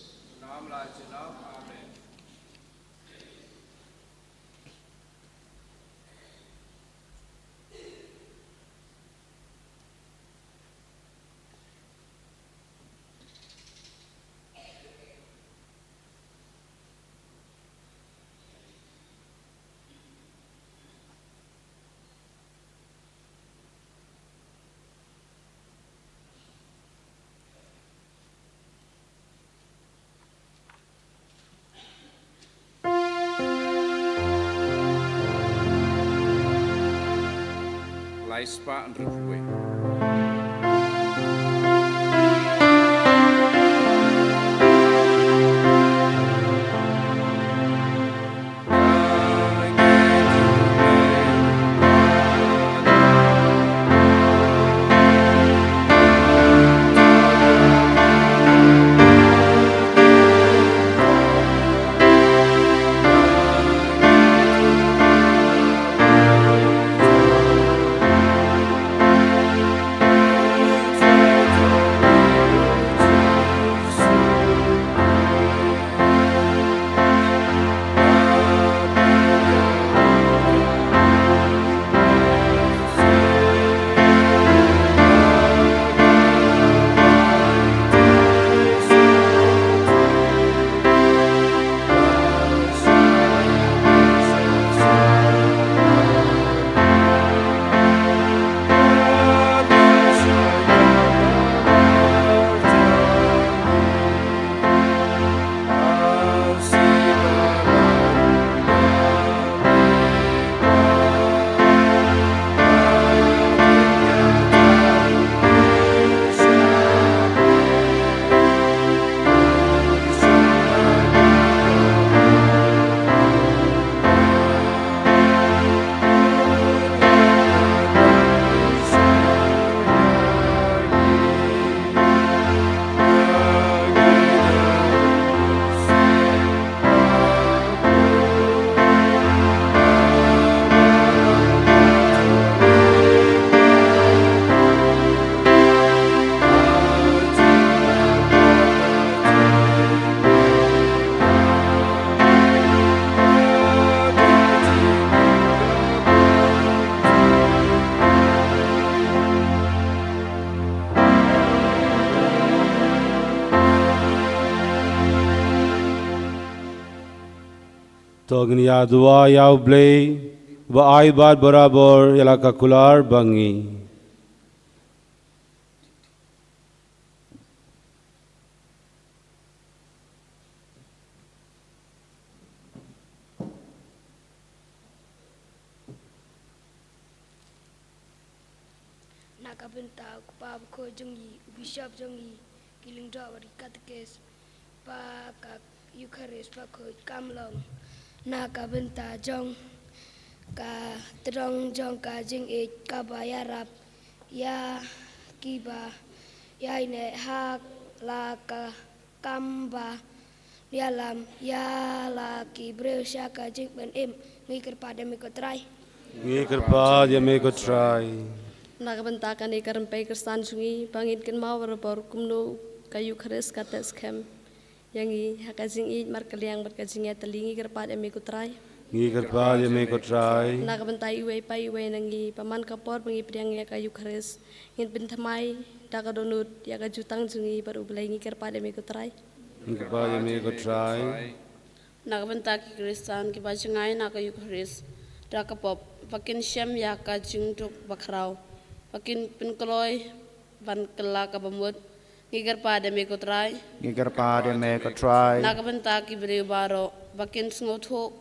Ai spah hynriew phew wei. To ngin ïa duwai ïa U Blei, ba ai bad barabor ïa la ka kular ba ngi. Na ka bynta u kpa bakhuid jong ngi, u bishop jong ngi, ki lyngdoh bad ki katekis, ba ka Eukharist bakhuid kam long. Na ka bynta jong ka tdong jong ka jingïeit kaba ïarap ïa kiba ïaineh ha la ka kam ba ïalam ïa la ki briew sha ka jingpynim. Ngi kyrpad ïa me ko Trai. Ngi kyrpad ïa me ko Trai. Na ka bynta kane ka rympei Khristan jong ngi, ba ngin kynmaw barabor kumno ka Eukharist ka teh skhem ïa ngi ha ka jingïeit markylliang bad ka jingïatylli, ngi kyrpad ïa me ko Trai. Ngi kyrpad ïa me ko Trai. Na ka bynta iwei pa iwei na ngi, ba man ka por ba ngi pdiang ïa ka Eukharist, ngin pynthymmai da ka dohnud ïa ka jutang jong ngi bad U Blei, ngi kyrpad ïa me ko Trai. Ngi kyrpad ïa me ko Trai. Na ka bynta ki Khristan kiba jngai na ka Eukharist da ka pop, ba kin shem ïa ka jingduk bakhraw, ba kin pynkloi ban kylla kaba mut, ngi kyrpad ïa me ko Trai. Ngi kyrpad ïa me ko Trai. Na ka bynta ki briew baroh, ba kin sngewthuh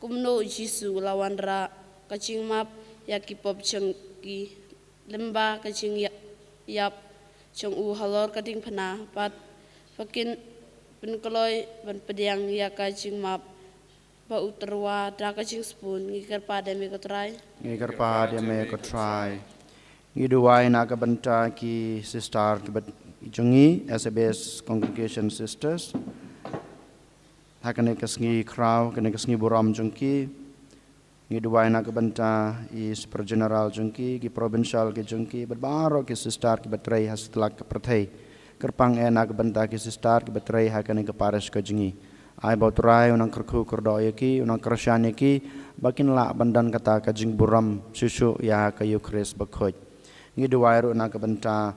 kumno U Jisu u la wanrah ka jingmap ïa ki pop jong ki lyngba ka jingïap jong u halor ka diengphna, bad ba kin pynkloi ban pdiang ïa ka jingmap ba u tyrwa da ka jingsbun, ngi kyrpad ïa me ko Trai. Ngi kyrpad ïa me ko Trai. Ngi duwai na ka bynta ki sister kiba jong ngi, S A B S Congregation Sisters. Ha kane ka sngi khraw, kane ka sngi burom jong ki, ngi duwai na ka bynta i Super General jong ki, ki provincial ki jong ki, bad baroh ki sister kiba trei ha satlak ka pyrthei. Kyrpang eh na ka bynta ki sister kiba trei ha kane ka parish ka jong ngi. Ai ba U Trai u nang kyrkhu kyrdoh ïa ki, u nang kyrshan ïa ki, ba kin lah ban don kata ka jingburom shuh shuh ïa ka Eukharist bakhuid. Ngi duwai ruh na ka bynta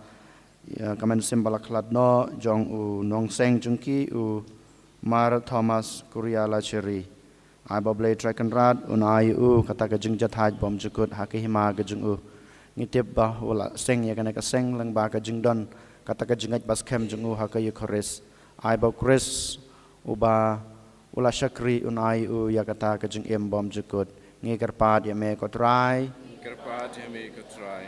ïa ka mynsiem ba la khlad noh jong u nongseng jong ki, u Mar Thomas Kuria Lacheri. Ai ba U Blei Trai Kynrad un ai ïa u kata ka jingjahthait bymjukut ha ka hima ka jong u. Ngi tip ba u la seng ïa kane ka seng lyngba ka jingdon kata ka jingngeit ba skhem jong u ha ka Eukharist. Ai ba U Khrist uba u la shakri un ai ïa u ïa kata ka jingim bymjukut. Ngi kyrpad ïa me ko Trai. Kyrpad ïa me ko Trai.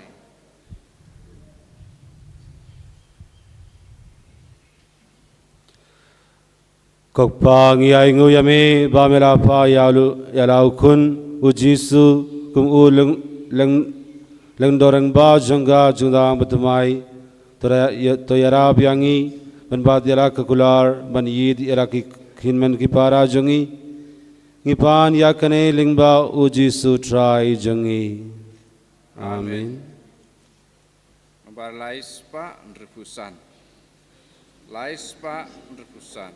Ko Kpa, ngi ainguh ïa me ba me la phah ïa u, ïa la u Khun u Jisu kum u lyng, lyng, lyngdoh rangbah jong ka jingdang bathymmai. To ïa, to ïarap ïa ngi ban bat ïa la ka kular ban ïeit ïa la ki hynmen ki para jong ngi. Ngi pan ïa kane lyngba u Jisu Trai jong ngi. Amen. Amen. Nambar lai spah hynriewphew san. Lai spah hynriewphew san.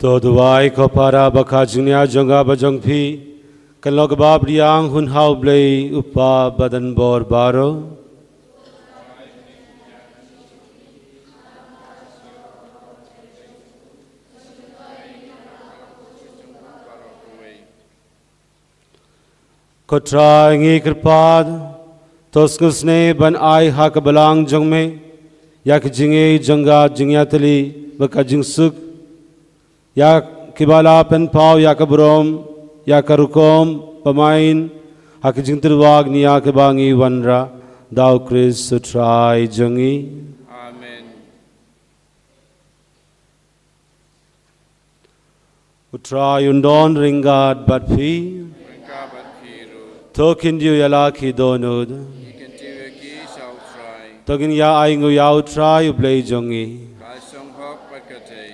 To duwai ko para ba ka jingniah jong nga bad jong phi kan long kaba pdiang hun ha U Blei U Kpa Badan Bor baroh. Ko Trai, ngi kyrpad, to sngewsynei ban ai ha ka balang jong me ïa ka jingïeit jong ka jingïatylli bad ka jingsuk, ïa kiba la pynpaw ïa ka burom, ïa ka rukom ba maïn ha ka jingtyrwa nia kaba ngi wanrah da U Khrist U Trai jong ngi. Amen. U Trai un don ryngkat bad phi. Ryngkat bad phi ruh. To kin diaw ïa la ki dohnud. Ngi kyntiew ïa ki sha U Trai. To ngin ïa ainguh ïa U Trai U Blei jong ngi. Ka sngewhok bad ka dei.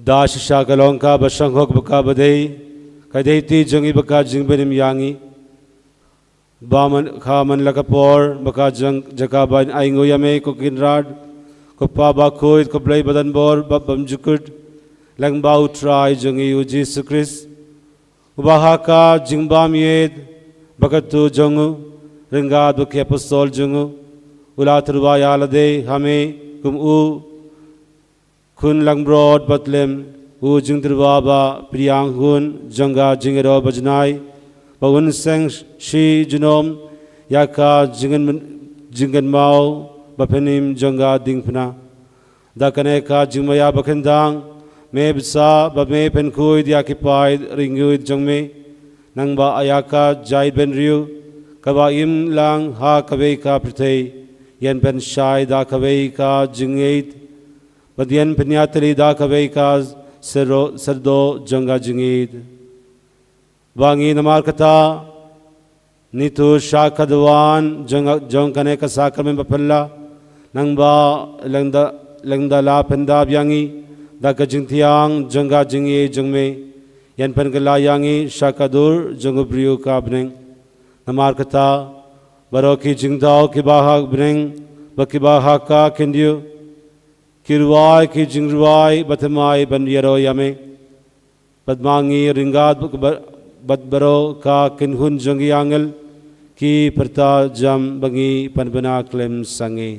Da shisha ka long kaba sngewhok bad kaba dei, ka dei ti jong ngi bad ka jingbymnim ïa ngi. Ba man, kha man la ka por ba ka jong, jaka ban ainguh ïa me ko Kynrad, ko Pa bakhuid, ko Blei Badan Bor ba bymjukut, lyngba U Trai jong ngi U Jisu Khrist, uba ha ka jingbymïeit ba katto jong u, ryngkat bad ki apostol jong u, u la tyrwa ïa lade ha me kum u Khun langbrot ba tlem, u jingtyrwa ba pdiang hun jong ka jingïaroh ba jngai, ba un seng shi junom ïa ka jingkyn, jingkynmaw ba pynïap jong ka diengphna. Da kane ka jingmaïa ba khyndang, Me bsa ba me pynkhuid ïa ki paid ri nguid jong me, nangba ïa ka jaid bynriew kaba im lang ha kawei ka pyrthei, ïan pynshai da kawei ka jingïeit, bad ïan pynïatylli da kawei ka syrdo, syrdo jong ka jingïeit. Ba ngi namar kata, ngi tu sha ka duwan jong, jong kane ka sakramen ba phylla, nangba lada, lada la pyndap ïa ngi da ka jingthiang jong ka jingïeit jong me, ïan pynkylla ïa ngi sha ka dur jong u briew ka bneng. Namar kata, baroh ki jingdaw kiba ha bneng bad kiba ha ka khyndiat, ki rwai ki jingrwai ba thymmai ban ïaroh ïa me. Bad ma ngi ryngkat bad, bad baroh ka kynhun jong ki angel ki pyrta jam ba ngi pynbna khlem sangeh.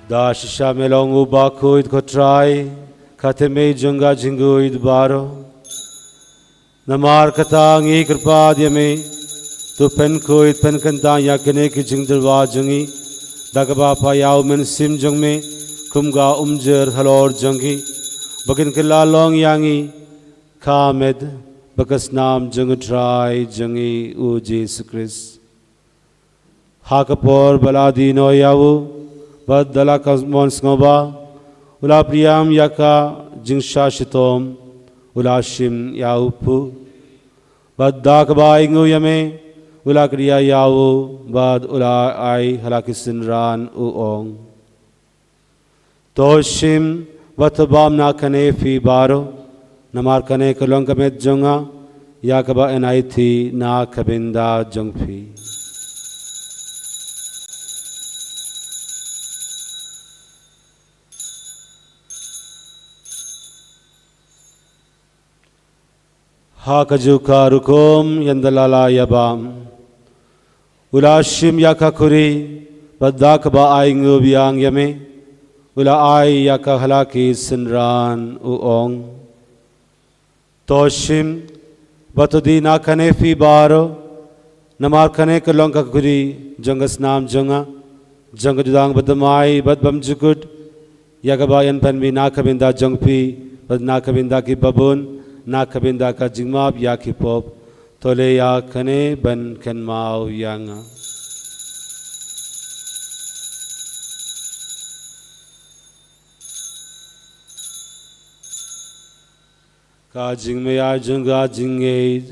Da shisha me long uba khuid ko Trai, ka thymmei jong ka jingkhuid baroh. Namar kata ngi kyrpad ïa me, to pynkhuid pynkyntang ïa kine ki jingtyrwa jong ngi da kaba pynïaid u Mynsiem jong me kum ka umjir halor jong ki, ba kin kylla long ïa ngi ka met bad ka snam jong u Trai jong ngi u Jisu Khrist. Ha ka por ba la die noh ïa u, bad da la ka mon sngewbha, u la pdiang ïa ka jingshah shitom, u la shim ïa u phuh. Bad da kaba ainguh ïa me, u la kdiah ïa u, bad u la ai ha la ki synran u ong. To shim bad to bam na kane phi baroh, namar kane ka long ka met jong nga, ïa kaba yn aiti na ka bynta jong phi. Ha kajuh ka rukom ynda la la ïabam, u la shim ïa ka khuri, bad da kaba ainguh biang ïa me, u la ai ïa ka ha la ki synran u ong. To shim bad to die na kane phi baroh, namar kane ka long ka khuri jong ka snam jong nga, jong ka jutang bathymmai bad bymjukut, ïa kaba yn pynmih na ka bynta jong phi bad na ka bynta ki babun, na ka bynta ka jingmap ïa ki pop. To leh ïa kane ban kynmaw ïa nga. Ka jingmyntoi jong ka jingngeit.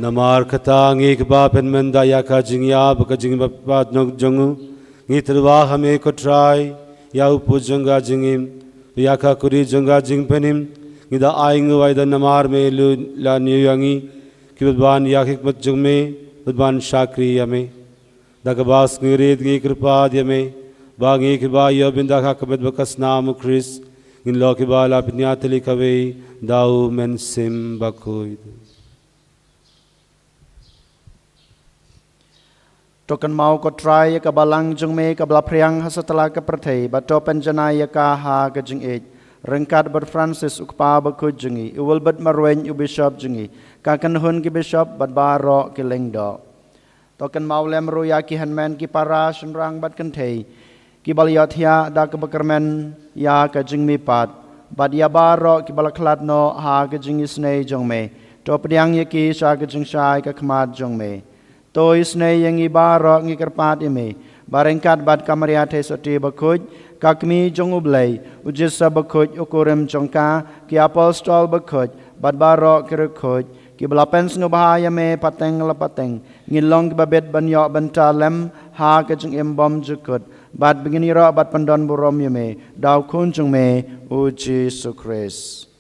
Namar kata ngi kiba pynmynta ïa ka jingïap bad ka jingpynbeit noh jong u, ngi tyrwa ha me ko Trai, ïa u pud jong ka jingim, ïa ka khuri jong ka jingpynim, ngi da ainguh ai da namar me u la ñiew ïa ngi, ki bad ban ïa khidmat jong me, bad ban shakri ïa me. Da kaba sngewrit ngi kyrpad ïa me, ba ngi kiba ïoh bynta ha ka met bad ka snam u Khrist, ngin long kiba la pynïatylli kawei da u Mynsiem Bakhuid. To kynmaw ko Trai ïa ka balang jong me kaba la phriang ha satlak ka pyrthei, bad to pynjanai ïa ka ha ka jingïeit, ryngkat bad Francis u kpa bakhuid jong ngi, u Wilbert Marwein u bishop jong ngi, ka kynhun ki bishop bad baroh ki lyngdoh. To kynmaw lem ruh ïa ki hynmen ki para shynrang bad kynthei kiba la ïohthiah da kaba kyrmen ïa ka jingmihpat, bad ïa baroh kiba la khlad noh ha ka jingisynei jong me. To pdiang ïa ki sha ka jingshai ka khmat jong me. To isynei ïa ngi baroh ngi kyrpad ïa me, ba ryngkat bad ka Maria Theisotti bakhuid, ka kmie jong u Blei, u Joseph bakhuid u kurim jong ka, ki apostol bakhuid, bad baroh ki riewkhuid kiba la pynsngewbha ïa me pateng la pateng, ngin long kiba bit ban ïoh bynta lem ha ka jingim bymjukut, bad ba ngin ïaroh bad pyndonburom ïa me da u Khun jong me u Jisu Khrist.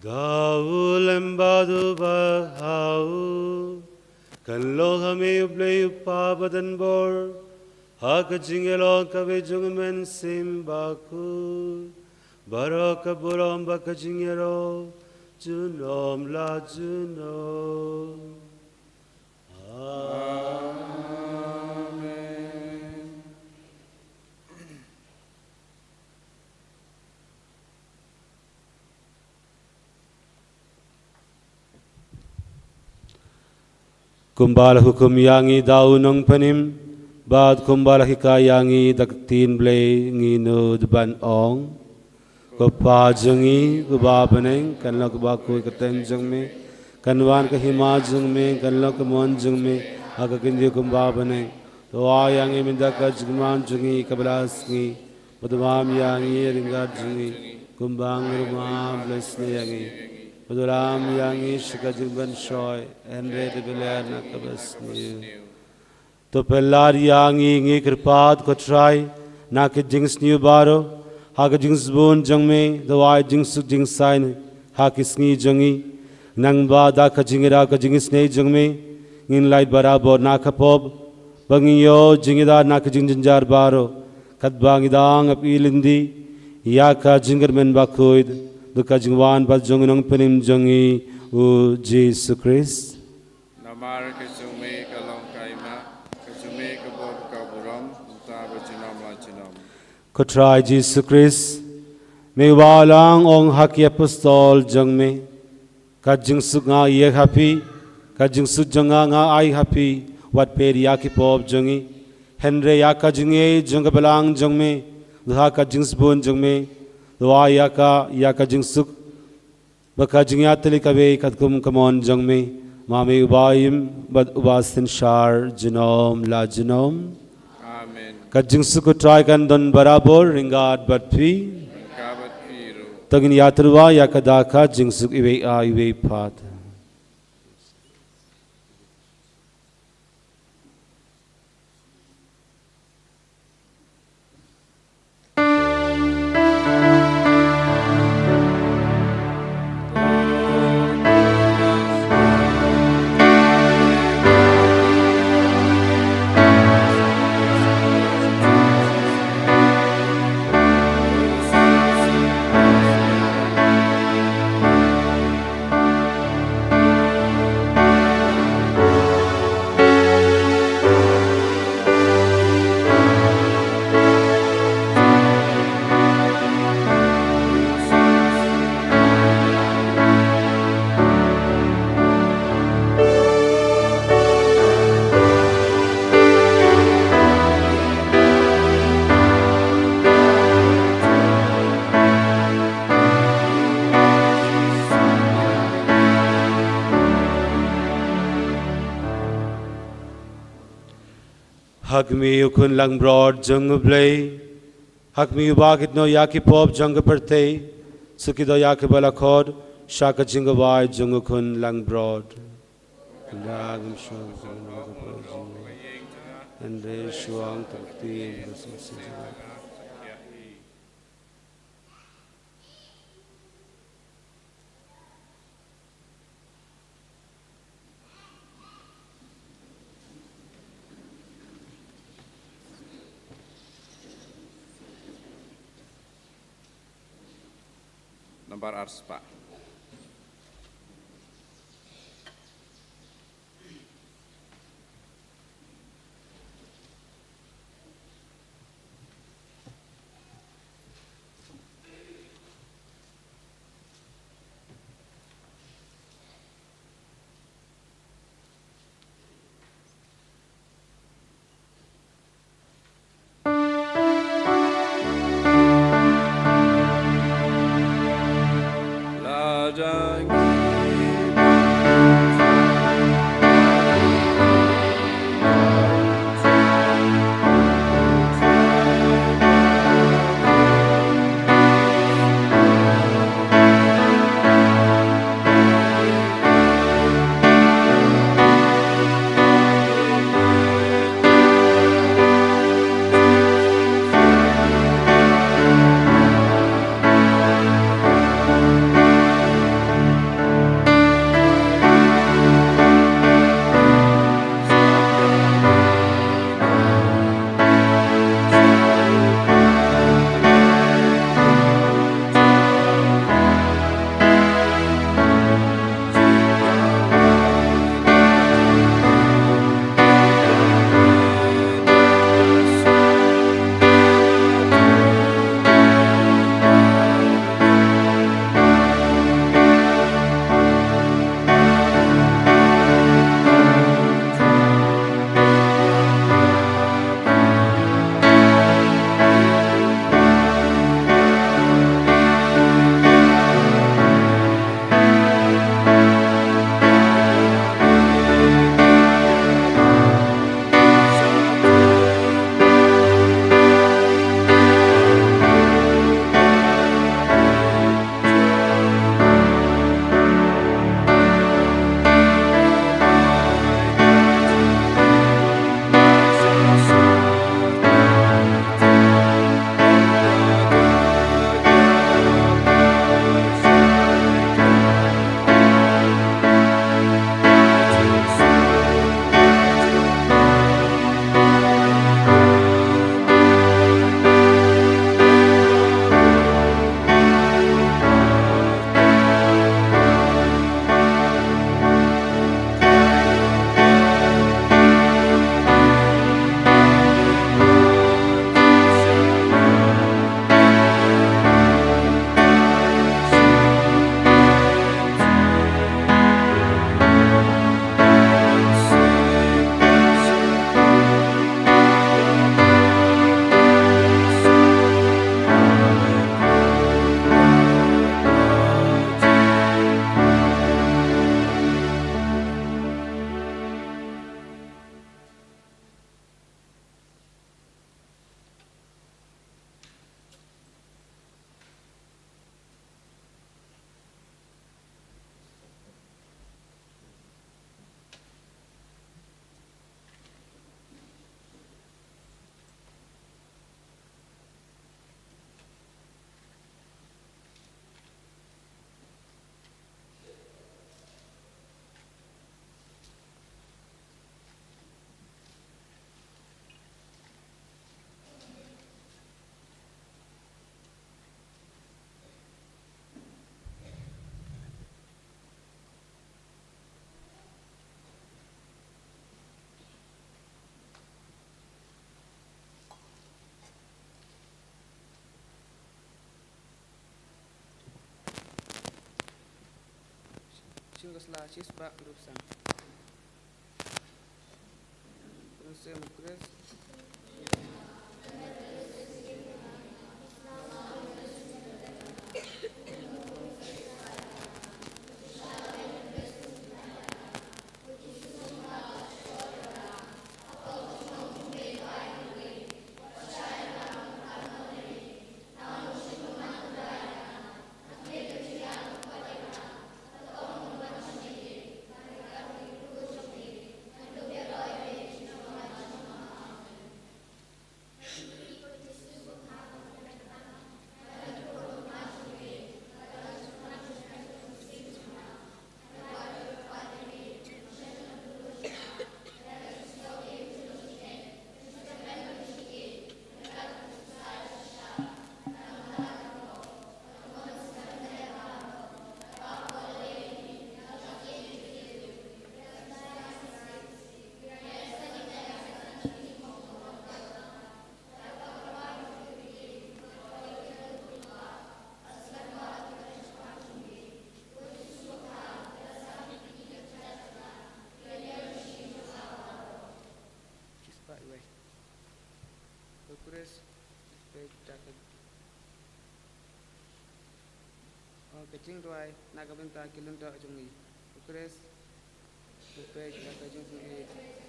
Da u lem bad uba ha u, kan long ha me u Blei u Kpa badonbor, ha ka jingïalong kaba ïeit jong u Mynsiem Bakhuid, baroh ka burom bad ka jingïaroh junom la junom. Amen. Kumba la hukum ïa ngi da u Nongpynim, bad kumba la hikai ïa ngi da ka ktien Blei, ngin nud ban ong: Ko Pa jong ngi uba ha bneng, kan long kaba khuid ka kyrteng jong me, kan wan ka hima jong me, kan long ka mon jong me ha ka kynja kumba ha bneng. To ai ïa ngi mynta ka jingman jong ngi kaba la sngi, bad to ai ïa ngi ryngkat jong ngi, kumba ngi ruh ngi ai ba la sniew ïa ngi, bad to lam ïa ngi sha ka jingpynshoi, hynrei to pynlait na kaba sniew. To pynlait ïa ngi, ngi kyrpad ko Trai, na ka jingsniew baroh, ha ka jingsbun jong me, to ai jingsuk jingsaiñ ha ki sngi jong ngi, nangba da ka jingïada ka jingisynei jong me, ngin lait barabor na ka pop, ba ngin ïoh jingïada na ka jingjynjar baroh, katba ngi dang ap lynti ïa ka jingkyrmen bakhuid, da ka jingwan pat jong u Nongpynim jong ngi u Jisu Khrist. Namar ka jong me ka long ka hima, ka jong me ka pop ka burom, mynta bad junom la junom. Ko Trai Jisu Khrist, me uba la ong ha ki apostol jong me: Ka jingsuk nga ïa ha phi, ka jingsuk jong nga nga ai ha phi, wat peit ïa ki pop jong ngi, hynrei ïa ka jingïeit jong ka balang jong me, da ha ka jingsbun jong me, to ai ïa ka, ïa ka jingsuk, bad ka jingïatylli kaba ïeit katkum ka mon jong me, ma me uba im bad uba synshar junom la junom. Amen. Ka jingsuk ko Trai kan don barabor ryngkat bad phi. Ryngkat bad phi ruh. To ngin ïatyrwa ïa ka da ka jingsuk iwei ha iwei pat. Ha khmih, u Khun langbrot jong u Blei, ha khmih uba kit noh ïa ki pop jong ka pyrthei, shu kit noh ïa kiba la khot sha ka jingkhawai jong u Khun langbrot. Kynrad ngam shong ka pop jong me, hynrei shu ong tang ktien, Bar ar spah. Shin ka sla shispah khyndai phew san. Pynshai Grace. Khrist, peit da ka, oh, ka jingduwai na ka bynta ki lyngdoh jong ngi. U Khrist, peit da ka jingsngewsih.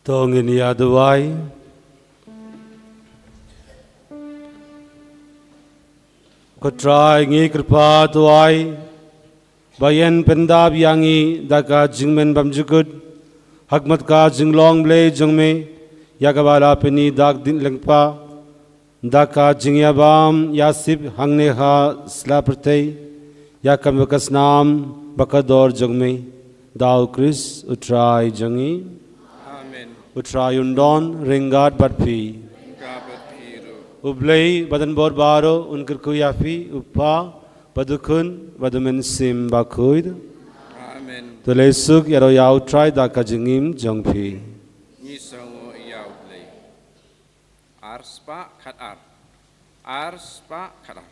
To ngin ïa duwai. Ko Trai, ngi kyrpad, duwai ba yn pyndap ïa ngi da ka jingmen bymjukut ha khmat ka jinglong Blei jong me, ïa kaba la pyni da ka diengphna lyngba, da ka jingïabam ïasip hangne ha sla pyrthei, ïa ka mut ka snam bakordor jong me, da U Khrist U Trai jong ngi. Amen. U Trai un don ryngkat bad phi. Ryngkat bad phi ruh. U Blei badonbor baroh un kyrkhu ïa phi, U Kpa bad U Khun bad U Mynsiem Bakhuid. Amen. To leit suk, ïaroh ïa U Trai da ka jingim jong phi. Ngi sngewnguh ïa U Blei. Ar spah khat ar. Ar spah khat ar.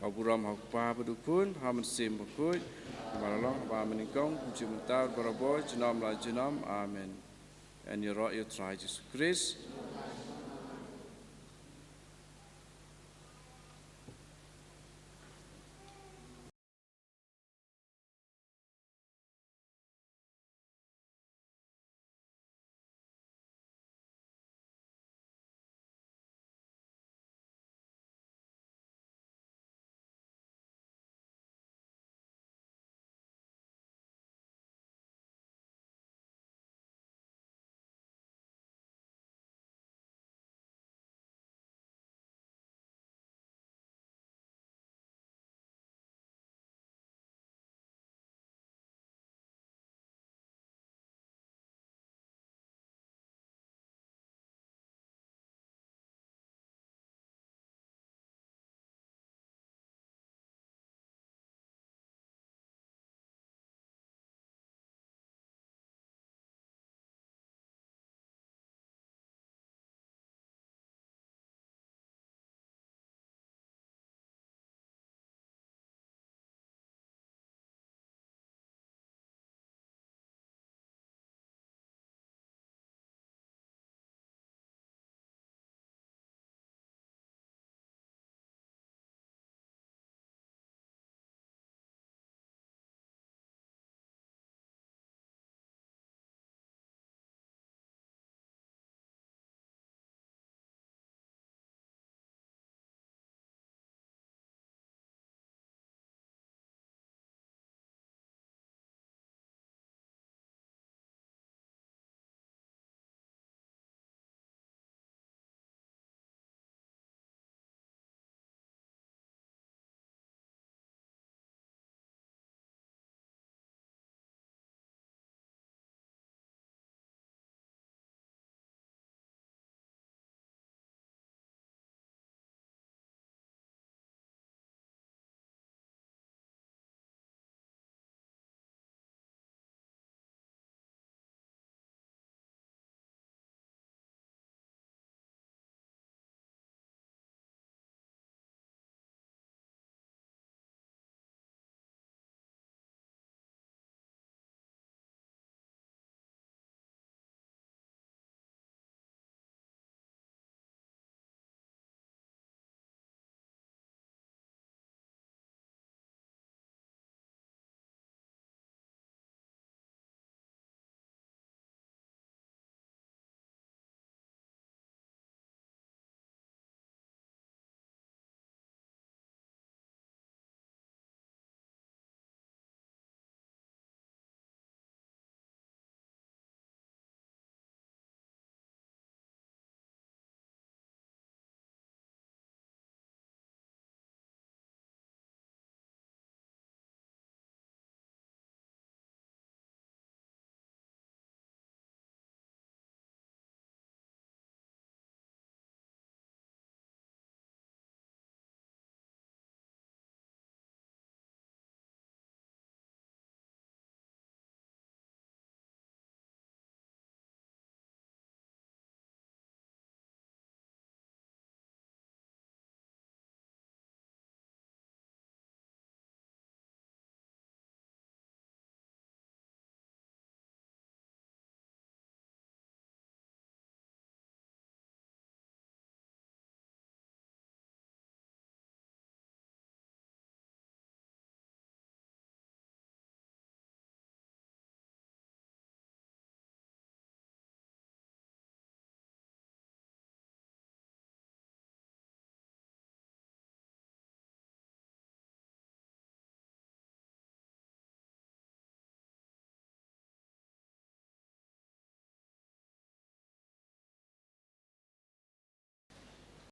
Ka burom ha U Kpa bad U Khun, ha U Mynsiem Bakhuid, kumba la long, ha ba mynnyngkong, kumjuh mynta, barabor, junom la junom. Amen. Yn ïaroh ïa U Trai Jisu Khrist.